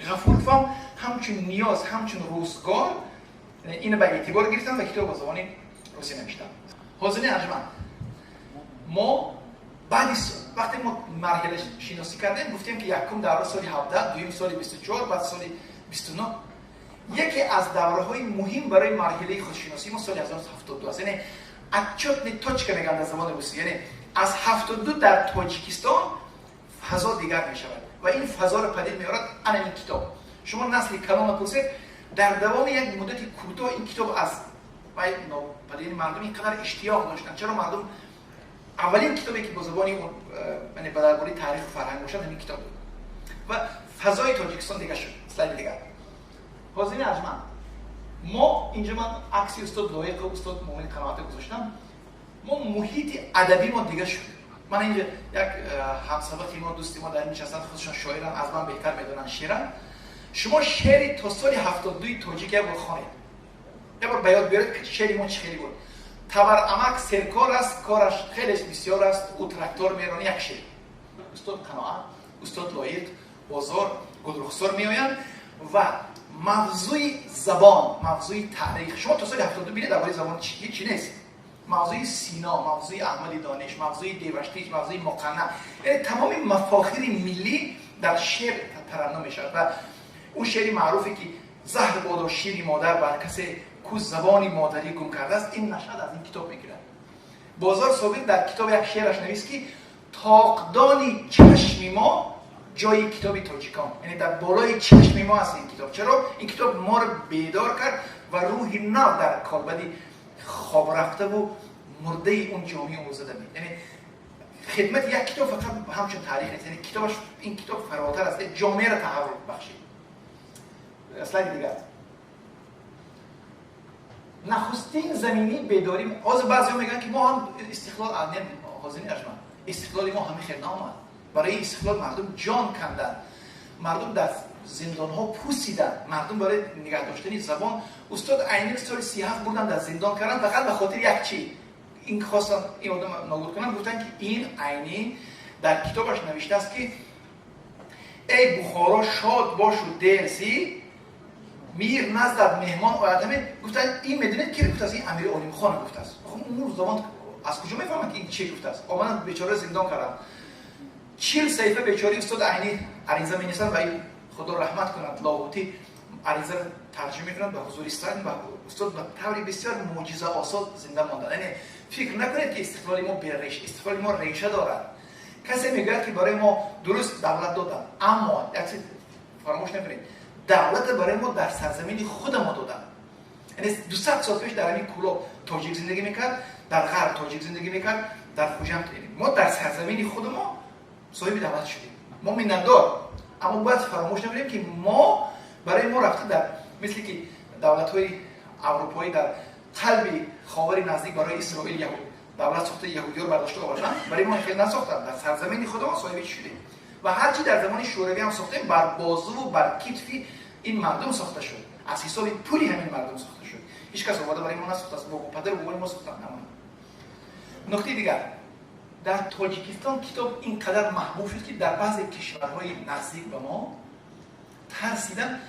Ғафуров ҳам ҳамчун ниёз, ҳамчун рӯзгор ина ба эътибор гирифтанд ва китоб бо забони русӣ навиштанд. Ҳозирини арҷманд, мо баъди вақте мо марҳила шиносӣ кардем, гуфтем, ки якум давра соли 17, дуюм соли 24, баъд соли 29. Яке аз давраҳои муҳим барои марҳилаи худшиносӣ мо соли 1972 аст. Яъне отсчётный точка мегӯянд дар забони русӣ. Яъне аз 72 дар Тоҷикистон фазо дигар мешавад ва ин фазоро падид меорад ана ин китоб. Шумо насли калонро пурсед, дар давоми як муддати кӯтоҳ ин китоб аз падиди мардум ин қадар иштиёқ доштанд. Чаро мардум аввалин китобе, ки бо забони ба дар бораи таъриху фарҳанг бошад, ҳамин китоб буд ва фазои Тоҷикистон дигар шуд. Слайди дигар. Ҳозирини арҷманд, мо инҷо ман акси устод Лоиқу устод Муъмини Қаноата гузоштам. Мо муҳити адабӣ мо дигар шуд. Ман инҷа як ҳамсабақи мо, дӯсти мо дар ин нишастанд, худшон шоиранд, аз ман беҳтар медонанд шеъра. Шумо шеъри то соли 72-и тоҷик як бор хонед, як бор ба ёд биёред, шеъри мо чӣ хеле буд. Таварамак серкор аст, кораш хеле бисёр аст, ӯ трактор меронад. Як шеър. Устод Қаноат, устод Лоиқ, Бозор, Гулрухсор меоянд ва мавзӯи забон, мавзӯи таърих. Шумо то соли 72 бинед, дар бораи забон ҳеҷ нест. Мавзӯи Сино, мавзӯи Аҳмади Дониш, мавзӯи Деваштич, мавзӯи Муқанна, яъне тамоми мафохири миллӣ дар шеър тараннум мешавад. Ва он шеъри маъруфе, ки «Заҳр бодо шири модар бар касе, ку забони модарӣ гум кардааст», ин нашъат аз ин китоб мегирад. Бозор Собир дар китоб як шеъраш навист, ки тоқдони чашми мо ҷои китоби тоҷикон, яъне дар болои чашми мо аст ин китоб. Чаро? Ин китоб моро бедор кард ва рӯҳи нав дар колбади хоб рафтаву мурдаи он ҷомеа омӯзада мед. Яъне хидмати як китоб фақат ҳамчун таърих нест, яъне китобаш, ин китоб фаротар аст, ҷомеаро таҳаввул бахшид. Слайди дигар. Нахустин замини бедорӣ. Ҳозир баъзеҳо мегӯянд, ки мо ҳам истиқлол, ҳозирин арҷманд, истиқлоли мо ҳамин хел наомад. Барои истиқлол мардум ҷон канданд, мардум дар зиндонҳо пусиданд, мардум барои нигоҳ доштани забон. Устод Айнӣ соли 37 бурдан, дар зиндон карданд, фақат ба хотири як чи, ин хостан ин одам нобуд кунанд. Гуфтанд, ки ин Айнӣ дар китобаш навиштааст, ки эй Бухоро, шод бошу, дерси мир наздат меҳмон ояд. Ҳамин гуфтанд. Ин медонед, ки гуфтааст? Ин Амири Олимхон гуфтааст. Он замон аз куҷо мефаҳманд, ки ин чӣ гуфтааст? Омадан, бечора зиндон карданд. 40 саҳифа бечораи устод Айнӣ ариза менависанд ва ин, Худо раҳмат кунад, Лоҳутӣ аризаро тарҷума мекунад ба ҳузури Сталин ва устод ба таври бисёр мӯъҷизаосо зинда монданд. Яъне фикр накунед, ки истиқлоли мо береш, истиқлоли мо реша дорад. Касе мегӯяд, ки барои мо дуруст давлат доданд, аммо як чиз фаромӯш накунед: давлата барои мо дар сарзамини худа мо доданд. Яъне 200 сол пеш дар ҳамин Кӯлоб тоҷик зиндагӣ мекард, дар ғарб тоҷик зиндагӣ мекард, дар Хуҷанд. Мо дар сарзамини худи мо соҳиби давлат шудем, мо миннатдор. Аммо бояд фаромӯш накунем, ки мо барои мо рафта дар мисли ки давлатҳои аврупоӣ дар қалби Ховари Наздик барои Исроил давлат сохта, яҳудиёро бардошта овардан, барои мо хел насохтанд. Дар сарзамини худамон соҳиби чӣ шудем? Ва ҳарчи дар замони Шӯравӣ ҳам сохтем, бар бозуву бар китфи ин мардум сохта шуд, аз ҳисоби пули ҳамин мардум сохта шуд. Ҳеҷ кас омада барои мо насохтааст, бобо, падару бобои мо сохтанд. Нуктаи дигар: дар Тоҷикистон китоб ин қадар маҳбуб шуд, ки дар баъзе кишварҳои наздик ба мо тарсидан,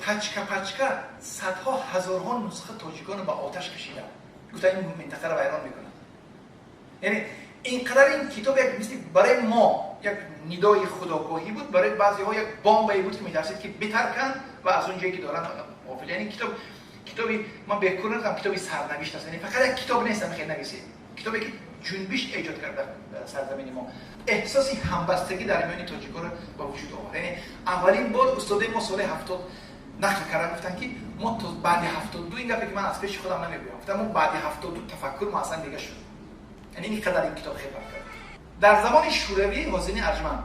пачка пачка, садҳо, ҳазорҳо нусха тоҷиконро ба оташ кашиданд. Гуфтан, ин минтақаро вайрон мекунад. Яъне ин қадар ин китоб як мисли барои мо як нидои худогоҳӣ буд, барои баъзеҳо як бомбае буд, ки метарсид, ки битарканд ва аз он ҷое ки доранд ғофил. Яъне китоб, китоби ман бекур нагуфтам, китоби сарнавишт аст. Яъне фақат як китоб нест, хел нависед, китобе ки ҷунбиш эҷод кард дар сарзамини мо, эҳсоси ҳамбастагӣ дар миёни тоҷикоро ба вуҷуд овард. Яъне аввалин бор устодаи мо соли 70 нақл кардан, гуфтанд, ки мо то баъди 72, ин гапе ки ман аз пеши худам намегӯям, гуфтам, мо баъди 72 тафаккур мо аслан дига шуд. Яъне ин қадар ин китоб хидмат кард. Дар замони Шӯравӣ, ҳозирини арҷманд,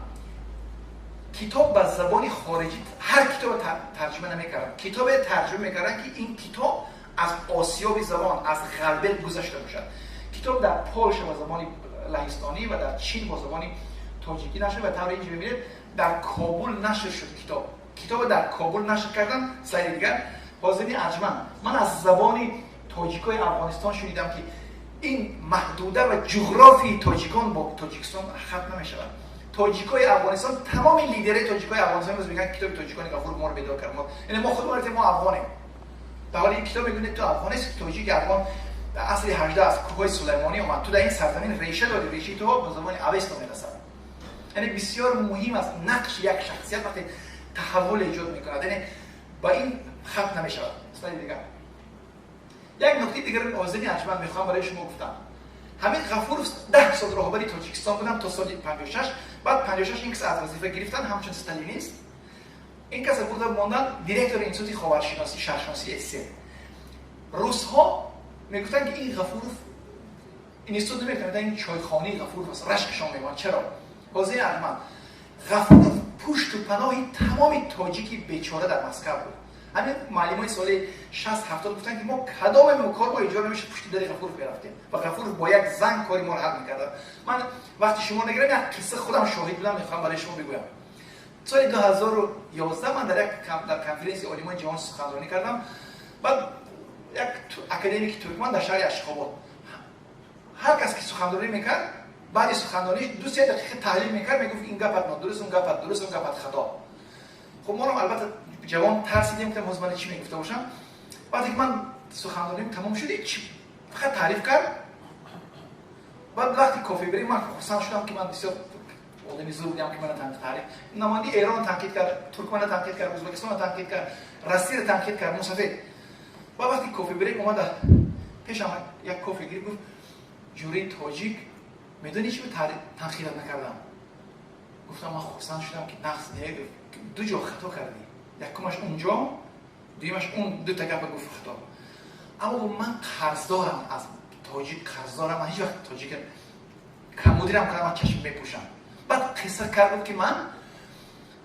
китоб ба забони хориҷӣ ҳар китобро тарҷума намекарданд. Китобе тарҷума мекарданд, ки ин китоб аз осиёби забон, аз ғарбел гузашта бошад. Китоб дар Полша ба забони лаҳистонӣ ва дар Чин бо забони тоҷикӣ нашр ва тавре инҷо мебинед, дар Кобул нашр шуд китоб. Китобро дар Кобул нашр карданд. Слайди дигар. Ҳозирини арҷманд, ман аз забони тоҷикои Афғонистон шунидам, ки ин маҳдуда ва ҷуғрофии тоҷикон бо Тоҷикистон хатм намешавад. Тоҷикои Афғонистон, тамоми лидерои тоҷикои Афғонистон имрӯз мегӯянд, китоби тоҷикони Ғафур моро бедор кард. Яъне мо худмон мо афғонем. Дар ҳоли ин китоб мегӯяд, ту афғон нест, тоҷики афғон дар асри 18 аз кӯҳҳои Сулаймонӣ омад, ту дар ин сарзамин реша дорӣ, решаи ту ба забони Авесто мерасад. Яъне бисёр муҳим аст нақши як шахсият вақте таҳаввул эҷод мекунад, яъне ба ин хатм намешавад. Слайди дигар. Як нуктаи дигар, ҳозирини арҷманд, мехоҳам барои шумо гуфтам. Ҳамин Ғафуров 10 сол роҳбари Тоҷикистон будам то соли 56. Баъд 56 ин кас аз вазифа гирифтан ҳамчун сталинист. Ин кас бурда мондан директори Институти ховаршиносӣ, шаҳршиносии СССР. Русҳо мегуфтанд, ки ин Ғафуров институт намекунад, ин чойхонаи Ғафуров аст, рашкшон мемонд. Чаро, ҳозирини арҷманд? Ғафуров пушту паноҳи тамоми тоҷики бечора дар Москав буд. Ҳамин муаллимои соли 60-70 гуфтанд, ки мо кадоме кор мо иҷро намешуд, пушти дари Ғафуров мерафтем ва Ғафуров бо як занг кори моро ҳал мекард. Ман вақти шумо нагирам, як қисса худам шоҳид будам, мехоҳам барои шумо бигӯям. Соли 2011 ман дар конференсияи олимони ҷаҳон суханронӣ кардам. Баъд як академики туркман дар шаҳри Ашхобод, ҳар кас ки суханронӣ мекард, баъди суханрониш 2-се дақиқа таҳлил мекард, мегуфт, ин гапат нодуруст, он гапат дуруст, он гапат хато. Хуб, моро албатта ҷавон тарсидем, гуфтам, ҳозир ман чӣ мегуфта бошам? Вақте ки ман суханроним тамом шуд, фақат таъриф кард. Баъд вақти кофе брейк ман хурсанд шудам, ки ман бисёр одами зур будам, ки мана таъриф, намояндаи Эронро танқид кард, Туркманро танқид кард, Ӯзбекистонро танқид кард, Россияро танқид кард, мусафед. Баъд вақти кофе брейк омада пешам, як кофе гирифт, гуфт: Ҷураи тоҷик, медонӣ чи танқидат накардам? Гуфтам, ман хурсанд шудам, ки нақс не. Ду ҷо хато кардӣ, якумаш унҷо, дуюмаш он дута гапа гуфт хато. Аммо ман қарздорам, аз тоҷик қарздорам, ман ҳеҷ вақт тоҷика камудирам кардам, ман чашм мепӯшам. Баъд қисса кард, гуфт, ки ман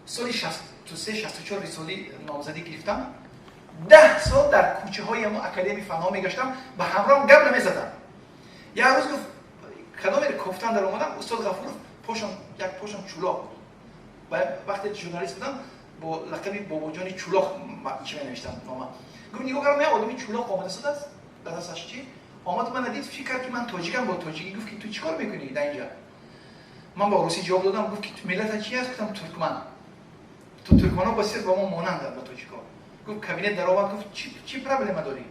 соли 63, 64 рисолаи номзадӣ гирифтам, 10 сол дар кӯчаҳои ҳамон Академияи фанҳо мегаштам, ба ҳамроҳам гап намезадам. Як рӯз, гуфт, кадоме кофтан дар омадам, устод Ғафуров пошон, як пошон чулоқ буд. Вақте журналист будам, бо лақаби Бобоҷони Чулоқ чӣ менавиштам, нома. Гуфт, нигоҳ кардам, як одами чулоқ омада шудааст, дар дасташ чӣ омад, мана дид, фикр кард, ки ман тоҷикам. Бо тоҷикӣ гуфт, ки ту чӣ кор мекунӣ дар инҷа? Ман бо русӣ ҷавоб додам. Гуфт, ки миллата чи аст? Гуфтам, туркман. Ту туркманҳо бо сир ба мо монанданд, ба тоҷикҳо. Гуфт, кабинет даромад, гуфт, чӣ проблема дорӣ?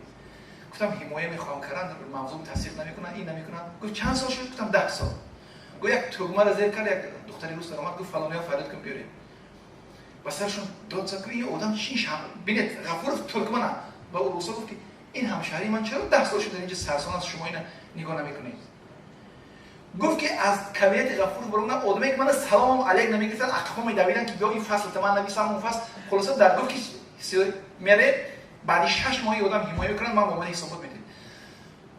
Гуфтам, ҳимоя мехоҳам кардан, мавзӯъ тасдиқ намекунанд, ин намекунанд. Гуфт, чанд сол шуд? Гуфтам, 10 сол. Гуфт, як тугмаро зер кард, як духтари рус даромад, гуфт, фалониҳо фарёд кун, биёред. Ба саршон дод зад, гуфт, ин одам чи? Бинед, Ғафуров туркмана. Ба русо гуфт, ки ин ҳамшаҳрии ман чаро 10 сол шуд дар инҷа сарсон аст, шумо ина нигоҳ намекунед? Гуфт, ки аз кабинети Ғафуров баромадам, одаме ки мана саломам алейк намегирифтанд, ақфо медавиданд, ки биё ин фасл та ман нависам, он фасл. Хулоса, дар гуфт, ки мере, баъди 6 моҳи одам ҳимоя мекунанд, ман омада ҳисобот медиҳам.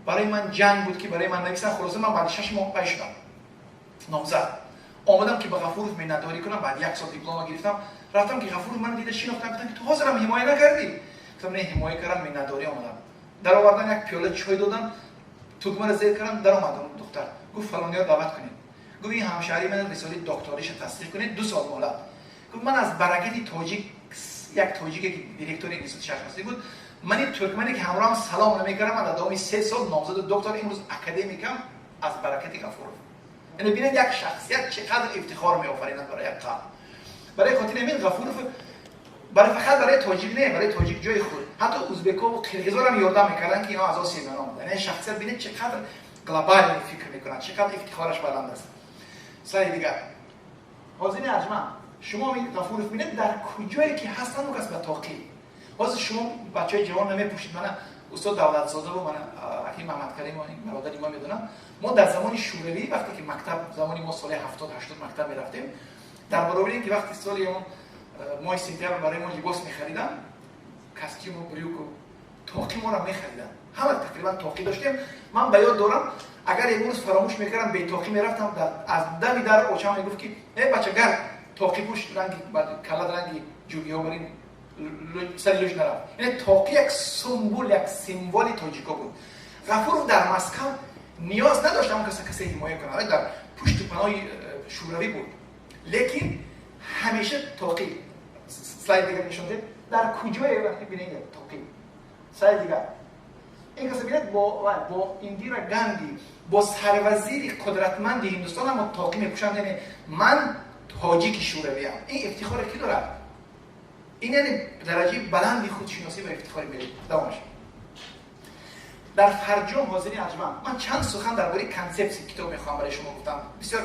Барои ман ҷанг буд, ки барои ман нависанд. Хулоса, ман баъди 6 моҳ пай шудам номзад. Омадам, ки ба Ғафуров миннатдорӣ кунам. Баъди як сол диплома гирифтам, рафтам, ки Ғафуров мана дида шинохтам. Гуфтам, ки ту ҳозирам ҳимоя накардӣ? Гуфтам, не, ҳимоя кардам, миннатдорӣ омадам. Даровардан, як пиёла чой додан, тугмаро зер кардам, даромадам, духтар гуфт, фалониёро даъват кунед. Гуфт, ин ҳамшаҳрии ман рисолаи докториша тасдиқ кунед, 2 сол муҳлат. Гуфт, ман аз баракати тоҷик, як тоҷике ки директори институти шарқшиносӣ буд, ман ин туркмане ки ҳамроҳам салом намекардам, ман дар давоми 3 сол номзаду доктор, имрӯз академикам, аз баракати Ғафуров. Яъне бинед, як шахсият чӣ қадр ифтихор меофаринад барои як қавм. Барои хотири ҳамин Ғафуров барои фақат барои тоҷик не, барои тоҷик ҷои худ, ҳатто узбекову қирғизорам ёрдам мекарданд, ки инҳо аз Осиё меомаданд. Яъне шахсият, бинед, чӣ қадр глобально фикр мекунад, чӣ қадр ифтихораш баланд аст. Сари дигар, ҳозири арҷманд, шумо Ғафуров бинед, дар куҷое ки ҳастанд, кас ба тоқӣ. Ҳозир шумо бачаҳои ҷавон намепӯшид. Мана устод Давлатзодаву мана аким Маҳмадкарим, бародари ма, медонам, мо дар замони Шӯравӣ, вақте ки мактаб, замони мо соли 70, 80 мактаб мерафтем, дар баробари ин ки вақти соли моҳи сентябр барои мо либос мехаридам, костюму брюку, тоқи моро мехаридам. Ҳама тақрибан тоқӣ доштем. Ман ба ёд дорам, агар имрӯз фаромӯш мекардам, бетоқӣ мерафтам, аз дами дар очам мегуфт, ки э бача, гар тоқӣ пӯш, ранги калад, ранги ҷугиҳо барин сари лӯш нарафт. Яъне тоқӣ як сумбул, як символи тоҷико буд. Ғафуров дар Москав ниёз надошт ҳамон каса касе ҳимоя кунад, дар пушту паноҳи Шӯравӣ буд, лекин ҳамеша тоқӣ. Слайд дигар нишон дед. Дар куҷое вақте бинед, тоқӣ. Слайд дигар. Ин каса бинед, бо Индира Ганди, бо сарвазири қудратманди Ҳиндустон ҳамо тоқӣ мепӯшанд. Яъне ман тоҷики шӯравиам, ин ифтихоре ки дорад, ин яъне дараҷаи баланди худшиносӣ ва ифтихори миллӣ. Давомаш. Дар фарҷом, ҳозири арҷманд, ман чанд сухан дар бораи консепсияи китоб мехоҳам барои шумо гуфтам. Бисёр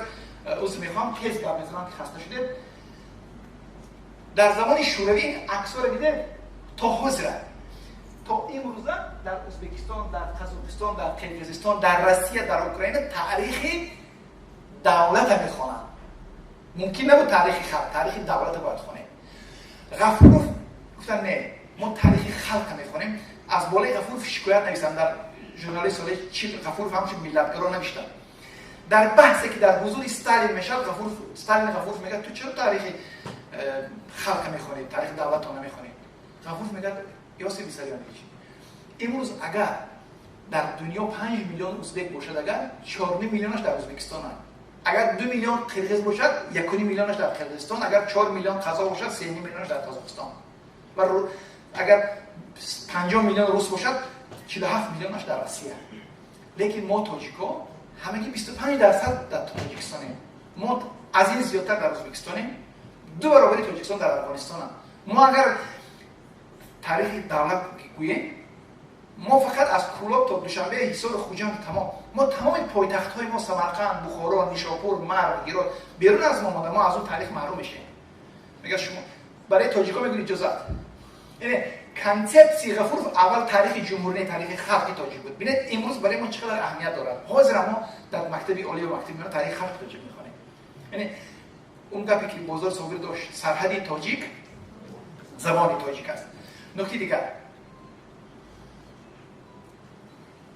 узр мехоҳам, тез гап мезанам, ки хаста шудед. Дар замони Шӯравӣ ин аксҳоро дидед, то ҳозира, то имрӯза дар Ӯзбекистон, дар Қазоқистон, дар Қирғизистон, дар Россия, дар Украина таърихи давлата мехонанд. Мумкин набуд таърихи халқ, таърихи давлата бояд хонем. Ғафуров гуфтан, не, мо таърихи халқа мехонем. Аз болои Ғафуров шикоят нависанд дар журнали соли 40. Ғафуров ҳамчун миллатгаро навиштанд. Дар баҳсе ки дар ҳузури Сталин мешавад, Ғафуров, Сталин Ғафуров мегӯяд, ту чаро таърихи халқа мехонед, таърихи давлатро намехонед? Ғафуров мегӯяд, Иосиф Виссарионович, имрӯз агар дар дунё 5 миллион узбек бошад, агар 4,5 миллионаш дар Ӯзбекистонанд, агар 2 миллион қирғиз бошад, 1,5 миллионаш дар Қирғизистон, агар 4 миллион қазоқ бошад, 3,5 миллионаш дар Қазоқистон ва агар 50 миллион рус бошад, 47 миллионаш дар Россия. Лекин мо тоҷико ҳамагӣ 25% дар Тоҷикистонем, мо аз ин зиёдтар дар Ӯзбекистонем, ду баробари Тоҷикистон дар Афғонистонам. Мо агар таърихи давлат гӯем, мо фақат аз Кӯлоб то Душанбе, Ҳисору Хуҷанд, тамом. Мо тамоми пойтахтҳои мо, Самарқанд, Бухоро, Нишопур, Марв, Ҳирот, берун аз мо монда, мо аз он таърих маҳрум мешавем. Мегӯяд, шумо барои тоҷико мегӯед иҷозат. Яъне Концепсияи Ғафуров аввал таърихи ҷумҳурӣ, таърихи халқи тоҷик буд. Бинед, имрӯз барои мо чӣ қадар аҳамият дорад. Ҳозир мо дар мактаби олӣ ва мактаби миёна таърихи халқи тоҷик мехонем. Яъне он гапе ки Бозор Собир дошт, сарҳади тоҷик забони тоҷик аст. Нуктаи дигар,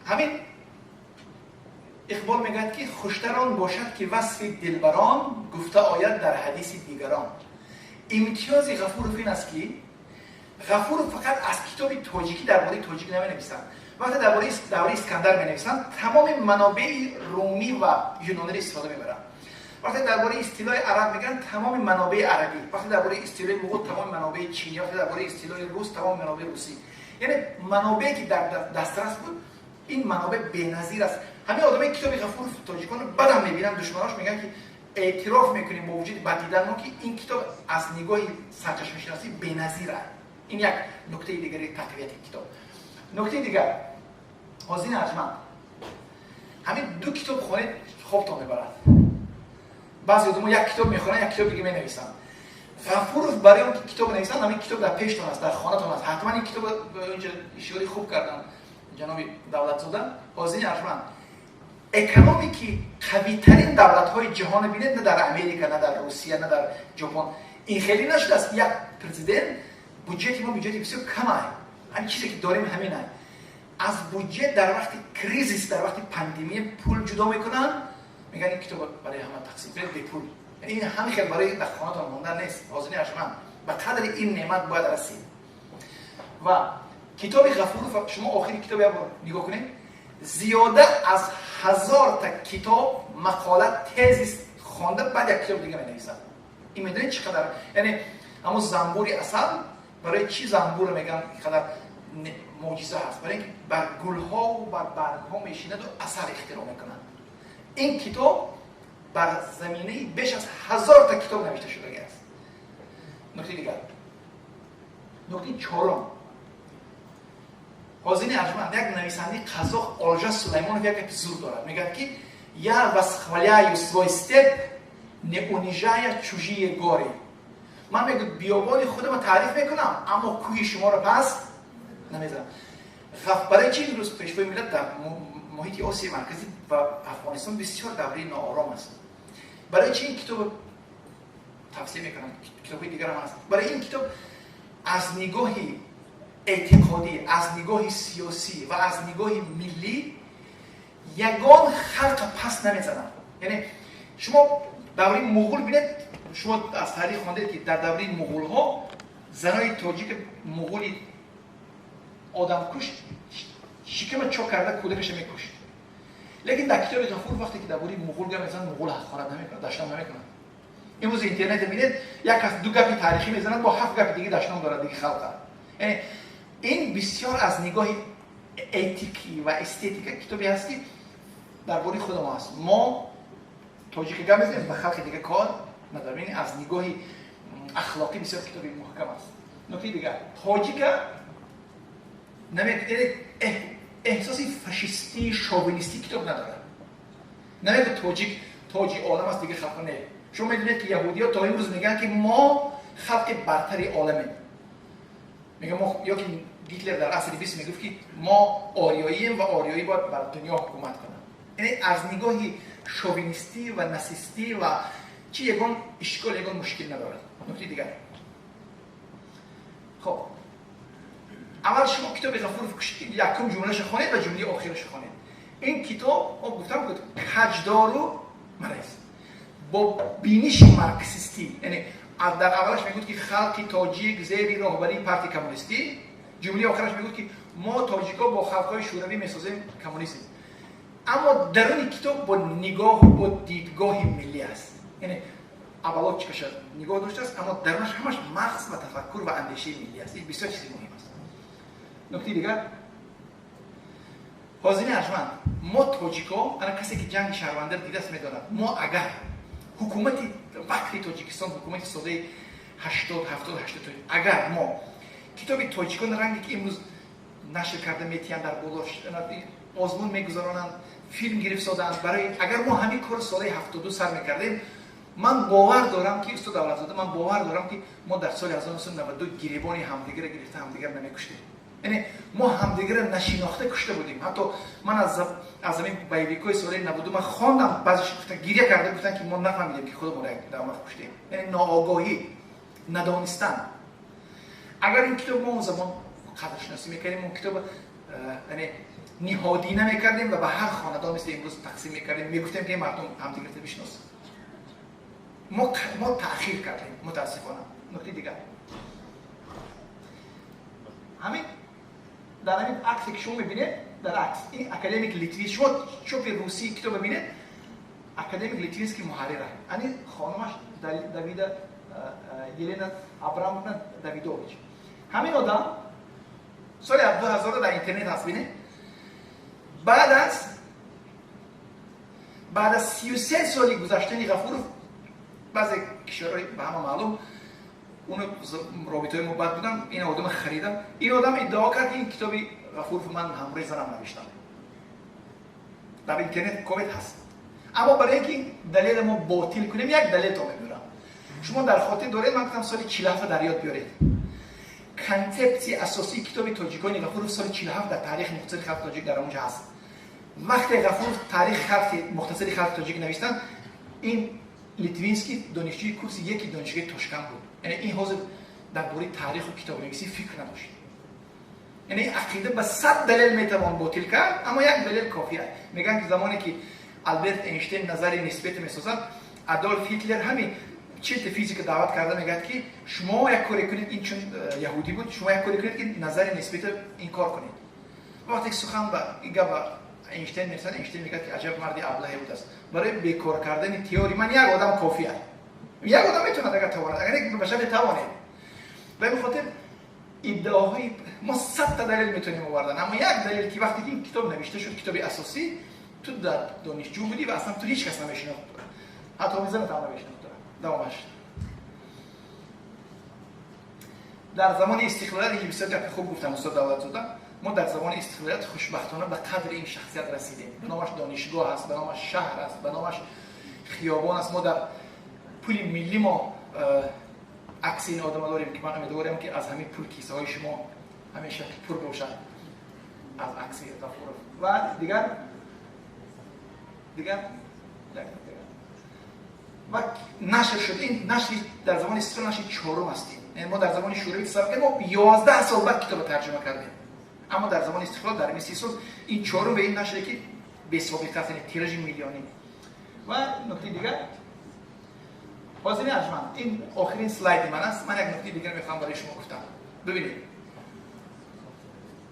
ҳамин Иқбол мегӯяд, ки хуштар он бошад, ки васфи дилбарон гуфта ояд дар ҳадиси дигарон. Имтиёзи Ғафуров ин аст, ки Ғафуров фақат аз китоби тоҷикӣ дар бораи тоҷик наменависанд. Вақте дар бораи давраи Искандар менависанд, тамоми манобеи румӣ ва юнониро истифода мебаранд. Вақте дар бораи истилои араб мегӯянд, тамоми манобеи арабӣ. Вақте дар бораи истилои муғул, тамоми манобеи чинӣ. Вақте дар бораи истилои рус, тамоми манобеи русӣ. Яъне манобее ки дар дастрас буд, ин манобеъ беназир аст. Ҳамин одамои китоби Ғафуров тоҷиконро бадам мебинанд, душманош мегӯянд, ки эътироф мекунем бо вуҷуди бад дидан мо, ки ин китоб аз нигоҳи сарчашмашиносӣ беназир аст. Ин як нуктаи дигари тақвияти китоб. Нуктаи дигар, ҳозини арҷманд, ҳамин ду китоб хонед, хобтон мебарад. Баъзе одамо як китоб мехонанд, як китоб дига менависанд. Ғафуров барои он ки китоб нависанд, ҳамин китоб дар пештон аст, дар хонатон аст. Ҳатман ин китоб инҷа ишораи хуб карданд ҷаноби Давлатзода. Ҳозини арҷманд, экономики қавитарин давлатҳои ҷаҳонро бинед, на дар Америка, на дар Русия, на дар Ҷопон ин хеле нашудааст. Як президент, буҷети мо буҷети бисёр кам ай, ҳамин чизе ки дорем ҳамин ай. Аз буҷет дар вақти кризис, дар вақти пандемия пул ҷудо мекунанд, мегӯянд ин китоб барои ҳама тақсим кунед бепул. Ин ҳамин хел барои дар хонатон мондан нест. Ҳозини арҷманд, ба қадри ин неъмат бояд расид. Ва китоби Ғафуров, шумо охири китоб як бор нигоҳ кунед, зиёда аз 1000 та китоб, мақола, тезис хонда, баъд як китоб дига менависад. Ин медонед чӣ қадар, яъне ҳамон занбури асал, барои чӣ занбур мегӯянд, қадар мӯъҷиза ҳаст? Барои инки бар гулҳову бар баргҳо мешинаду асал ихтироъ мекунад. Ин китоб бар заминаи беш аз 1000 та китоб навишта шудагӣ аст. Нуктаи дигар, нуктаи чорум, ҳозини арҷманд, як нависандаи қазоқ Олжас Сулаймонов як гапи зур дорад. Мегӯяд, ки «Я восхваляю свой степь, не унижая чужие горы». Ман, мегӯ, биёбони худамро таъриф мекунам, аммо кӯҳи шуморо пас намезанам. Барои чи имрӯз Пешвои миллат дар муҳити Осиёи Марказӣ ва Афғонистон бисёр давраи ноором аст, барои чи ин китобро тавсия мекунам? Китобҳои дигарам ҳаст. Барои ин китоб аз нигоҳи эътиқодӣ, аз нигоҳи сиёсӣ ва аз нигоҳи миллӣ ягон халқа пас намезанад. Яъне шумо давраи муғул бинед, шумо аз таърих хондед, ки дар давраи муғулҳо занои тоҷик муғули одамкуш шикама чок карда кӯдакаша мекушт. Лекин дар китоби Ғафур вақте ки дар бораи муғул гап мезанад, муғул ҳақорат намекунад, дашном намекунад. Имрӯз интернете бинед, як кас ду гапи таърихӣ мезанад, бо ҳафт гапи дига дашном дорад диги халқа. Яъне ин бисёр аз нигоҳи этикӣ ва эстетика китобе ҳаст, ки дар бораи худ мо аст. Мо тоҷики гап мезанем, ба халқи дига кор надорем. Яъне аз нигоҳи ахлоқӣ бисёр китоби муҳкам аст. Нуктаи дигар, тоҷика эҳсоси фашистӣ, шовинистӣ китоб надорад. Намегӯ тоҷик тоҷи олам аст, дига халқо не. Шумо медонед, ки яҳудиё то имрӯз мегӯянд, ки мо халқи бартари оламем. Мегӯям мо, ё ки Гитлер дар асри 20 мегуфт, ки мо ориёием ва ориёӣ бояд бар дунё ҳукумат кунад. Яъне аз нигоҳи шовинистӣ ва нацистӣ ва чи ягон ишкол, ягон мушкил надорад. Нуктаи дигар, хоб, аввал шумо китоби Ғафуров якум ҷумлаашо хонед ва ҷумлаи охирашо хонед. Ин китоб, мо гуфтам, каҷдору марез бо биниши марксистӣ. Яъне дар аввалаш мегӯяд, ки халқи тоҷик зери роҳбарии партияи коммунистӣ, ҷумлаи охираш мегӯяд, ки мо тоҷикҳо бо халқҳои шӯравӣ месозем коммунизм. Аммо даруни китоб бо нигоҳу бо дидгоҳи миллӣ аст. Яъне оболочка ша нигоҳ доштааст, аммо дарунаш ҳамаш мағз ва тафаккур ва андешаи миллӣ аст. Ин бисёр чизи муҳим аст. Нуктаи дигар, ҳозини арҷманд, мо тоҷикҳо, ана касе ки ҷанги шаҳрвандиро дидааст, медонад, мо агар ҳукумати вақти Тоҷикистон, ҳукумати содаи 80, 70, 80, агар мо китоби тоҷикон ранге ки имрӯз нашр карда метиҳанд, дар боло озмун мегузаронанд, филм гирифтсоданд, барои агар мо ҳамин кор солаи 72 сар мекардем. Ман бовар дорам ки устод Давлатзода, ман бовар дорам ки мо дар соли 1992 гиребони ҳамдигарро гирифта ҳамдигар намекуштем. Яъне мо ҳамдигарро нашинохта кушта будем. Ҳатто ман аз ҳамин боевикҳои соли 92 ман хондам, баъзеш гуфтан, гиря карда гуфтан ки мо нафаҳмидем ки худамонро як дар вақт куштем. Яъне ноогоҳӣ, надонистан. Агар ин китоб мо он замон қадршиносӣ мекардем, он китоб яъне ниҳодӣ намекардем ва ба ҳар хонадон мисли имрӯз тақсим мекардем, мегуфтем ки мардум ҳамдигарро бишносанд. Мо таъхир кардем, мутаассифона. Нукти дигар, ҳамин дар ҳамин аксе ки шумо мебинед, дар акс ин академик Литвин, шумо чопи русии китоб бибинед, академик Литвинский муҳаррир, ани хонумаш Давида Елена Абрамовна Давидович. Ҳамин одам соли 2000 дар интернет ҳаст, бинед. Баъд аз 33 соли гузаштани Ғафуров, баъзе кишварҳои ба ҳама маълум اون رابطه‌های ما بد بودن، این آدم خریدم. این آدم ادعا کرد که این کتابی غفور من همراه زنم نوشتم. در اینترنت کویت هست. اما برای اینکه دلیل ما باطل کنیم یک دلیل تا میبرم. شما در خاطر دارید من گفتم سال 47 در یاد بیارید. концепсияи асосии китоби тоҷикони Ғафуров соли 47 дар таърихи мухтасари халқи тоҷик дар онҷа ҳаст. Вақте Ғафуров таърихи халқи мухтасари халқи тоҷик навиштанд, ин Литвинский донишҷӯи курси яки донишгоҳи Тошканд буд. Яъне ин ҳозир дар бораи таъриху китобнависӣ фикр надошт. Яъне ақида ба 100 далел метавон ботил кард, аммо як далел кофӣ аст. Мегӯянд ки замоне ки Алберт Эйнштейн назари нисбат месозад, Адолф Ҳитлер ҳамин чилта физика даъват карда мегӯяд ки шумо як коре кунед, ин чун яҳудӣ буд, шумо як коре кунед ки назари нисбата инкор кунед. Вақте ки сухан ба гап ба Эйнштейн мерасад, Эйнштейн мегӯяд ки аҷаб марди аблаҳе будааст. Барои бекор кардани теории ман як одам кофӣ аст. Як одам метавонад агар тавонад, агар не ба шарти тавонед. Ба ин хотир иддаоҳои мо 100 та далел метавонем овардан, аммо як далел ки вақте ки ин китоб навишта шуд, китоби асосӣ, ту дар донишҷӯ будӣ ва аслан ту ҳеҷ кас намешинохт, ҳатто мизанат ҳам намешинохт. Давомаш. Дар замони истиқлолият ки бисёр гапи хуб гуфтам устод Давлатзода, мо дар замони истиқлолият хушбахтона ба қадри ин шахсият расидем. Ба номаш донишгоҳ аст, ба номаш шаҳр аст, ба номаш хиёбон аст. Мо дар пули миллӣ мо акси ин одама дорем ки ман умедворам ки аз ҳамин пул кисаҳои шумо ҳамеша пур бошад аз акси Ғафуров. Ва дигар дигар ва нашр шуд. Ин нашри дар замони истиқлол нашри чорум ҳастем. Яъне мо дар замони шӯравӣ тасаввур кардем, мо 11 сол баъд китобро тарҷума кардем, аммо дар замони истиқлол дар ин 30 сол ин чорум ва ин нашре ки бесобиқа аст, яъне тиражи миллионӣ. Ва нуктаи дигар, ҳозири арҷманд, ин охирин слайди ман аст. Ман як нуктаи дигар мехоҳам барои шумо гуфтам. Бибинед,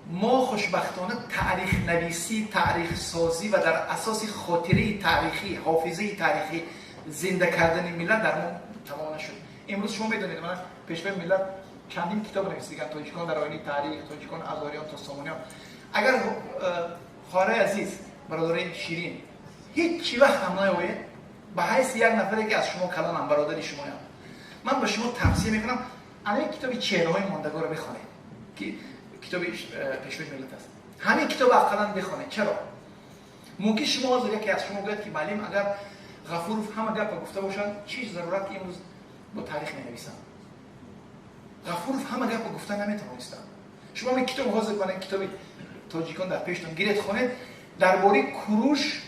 мо хушбахтона таърихнависӣ, таърихсозӣ ва дар асоси хотираи таърихӣ, ҳофизаи таърихӣ зинда кардани миллат дар мо тамом нашуд. Имрӯз шумо медонед, ман пешвои миллат чандин китоб нависиданд, тоҷикон дар оинаи таърих, тоҷикон аз ориён то сомониён. Агар хоҳарои азиз, бародарои ширин, ҳеҷ чи вақт ҳам наояд ба ҳайси як нафаре ки аз шумо калонам, бародари шумоям, ман ба шумо тавсия мекунам ҳамин китоби чеҳраҳои мондагорро бихонед ки китоби пешвои миллат аст. Ҳамин китобро ақаллан бихонед. Чаро? Мумкин шумо ҳозир яке аз шумо гӯяд ки маълим, агар Ғафуров ҳама гапа гуфта бошанд, чӣ зарурат ки имрӯз бо таърих менависанд? Ғафуров ҳама гапа гуфта наметавонистанд. Шумо ин китоб ҳозир кунед, китоби тоҷикон дар пештон гиред, хонед. Дар бораи Куруш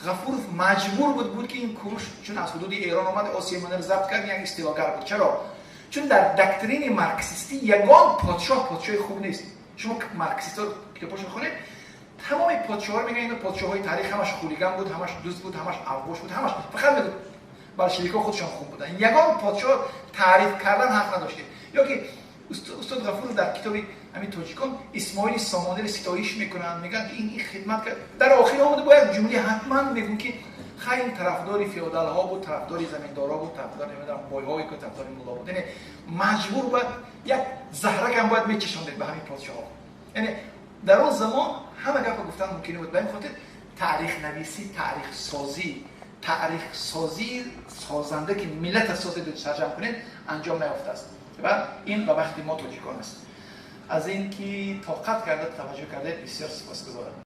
Ғафуров маҷбур буд ки ин Куруш чун аз ҳудуди Эрон омад, Осиёи Миёнаро забт кард, як истилогар буд. Чаро? Чун дар доктрини марксистӣ ягон подшоҳ подшоҳи хуб нест. Шумо марксистҳо китобҳошон хонед, тамоми подшоҳҳо мегӯянд ин подшоҳҳои таърих ҳамаш хулиган буд, ҳамаш дузд буд, ҳамаш авбош буд, ҳамаш фақат мегӯяд болшевикҳо худшон хуб буданд. Ягон подшоҳ таъриф кардан ҳақ надоштед. Ё ки устод Ғафуров дар китоби ҳамин тоҷикон Исмоили Сомониро ситоиш мекунанд, мегӯянд ки ин хидмат кард. Дар охир омада бо як ҷумлаи ҳатман мегӯянд ки хай ин тарафдори феодалҳо буд, тарафдори заминдорҳо буд, тарафдори намедонам бойҳое ки тарафдори мулло буд. Яъне маҷбур бояд як заҳракам бояд мечашондед ба ҳамин подшоҳҳо. Яъне дар он замон ҳама гапа гуфтан мумкин буд. Ба ин хотир таърихнависӣ, таърихсозӣ, таърихсозии созанда ки миллат созед сарҷам кунед анҷом наёфтааст ва ин ба вақти мо тоҷикон аст. Аз ин ки тоқат карда, таваҷҷӯҳ кардаед, бисёр сипосгузорам.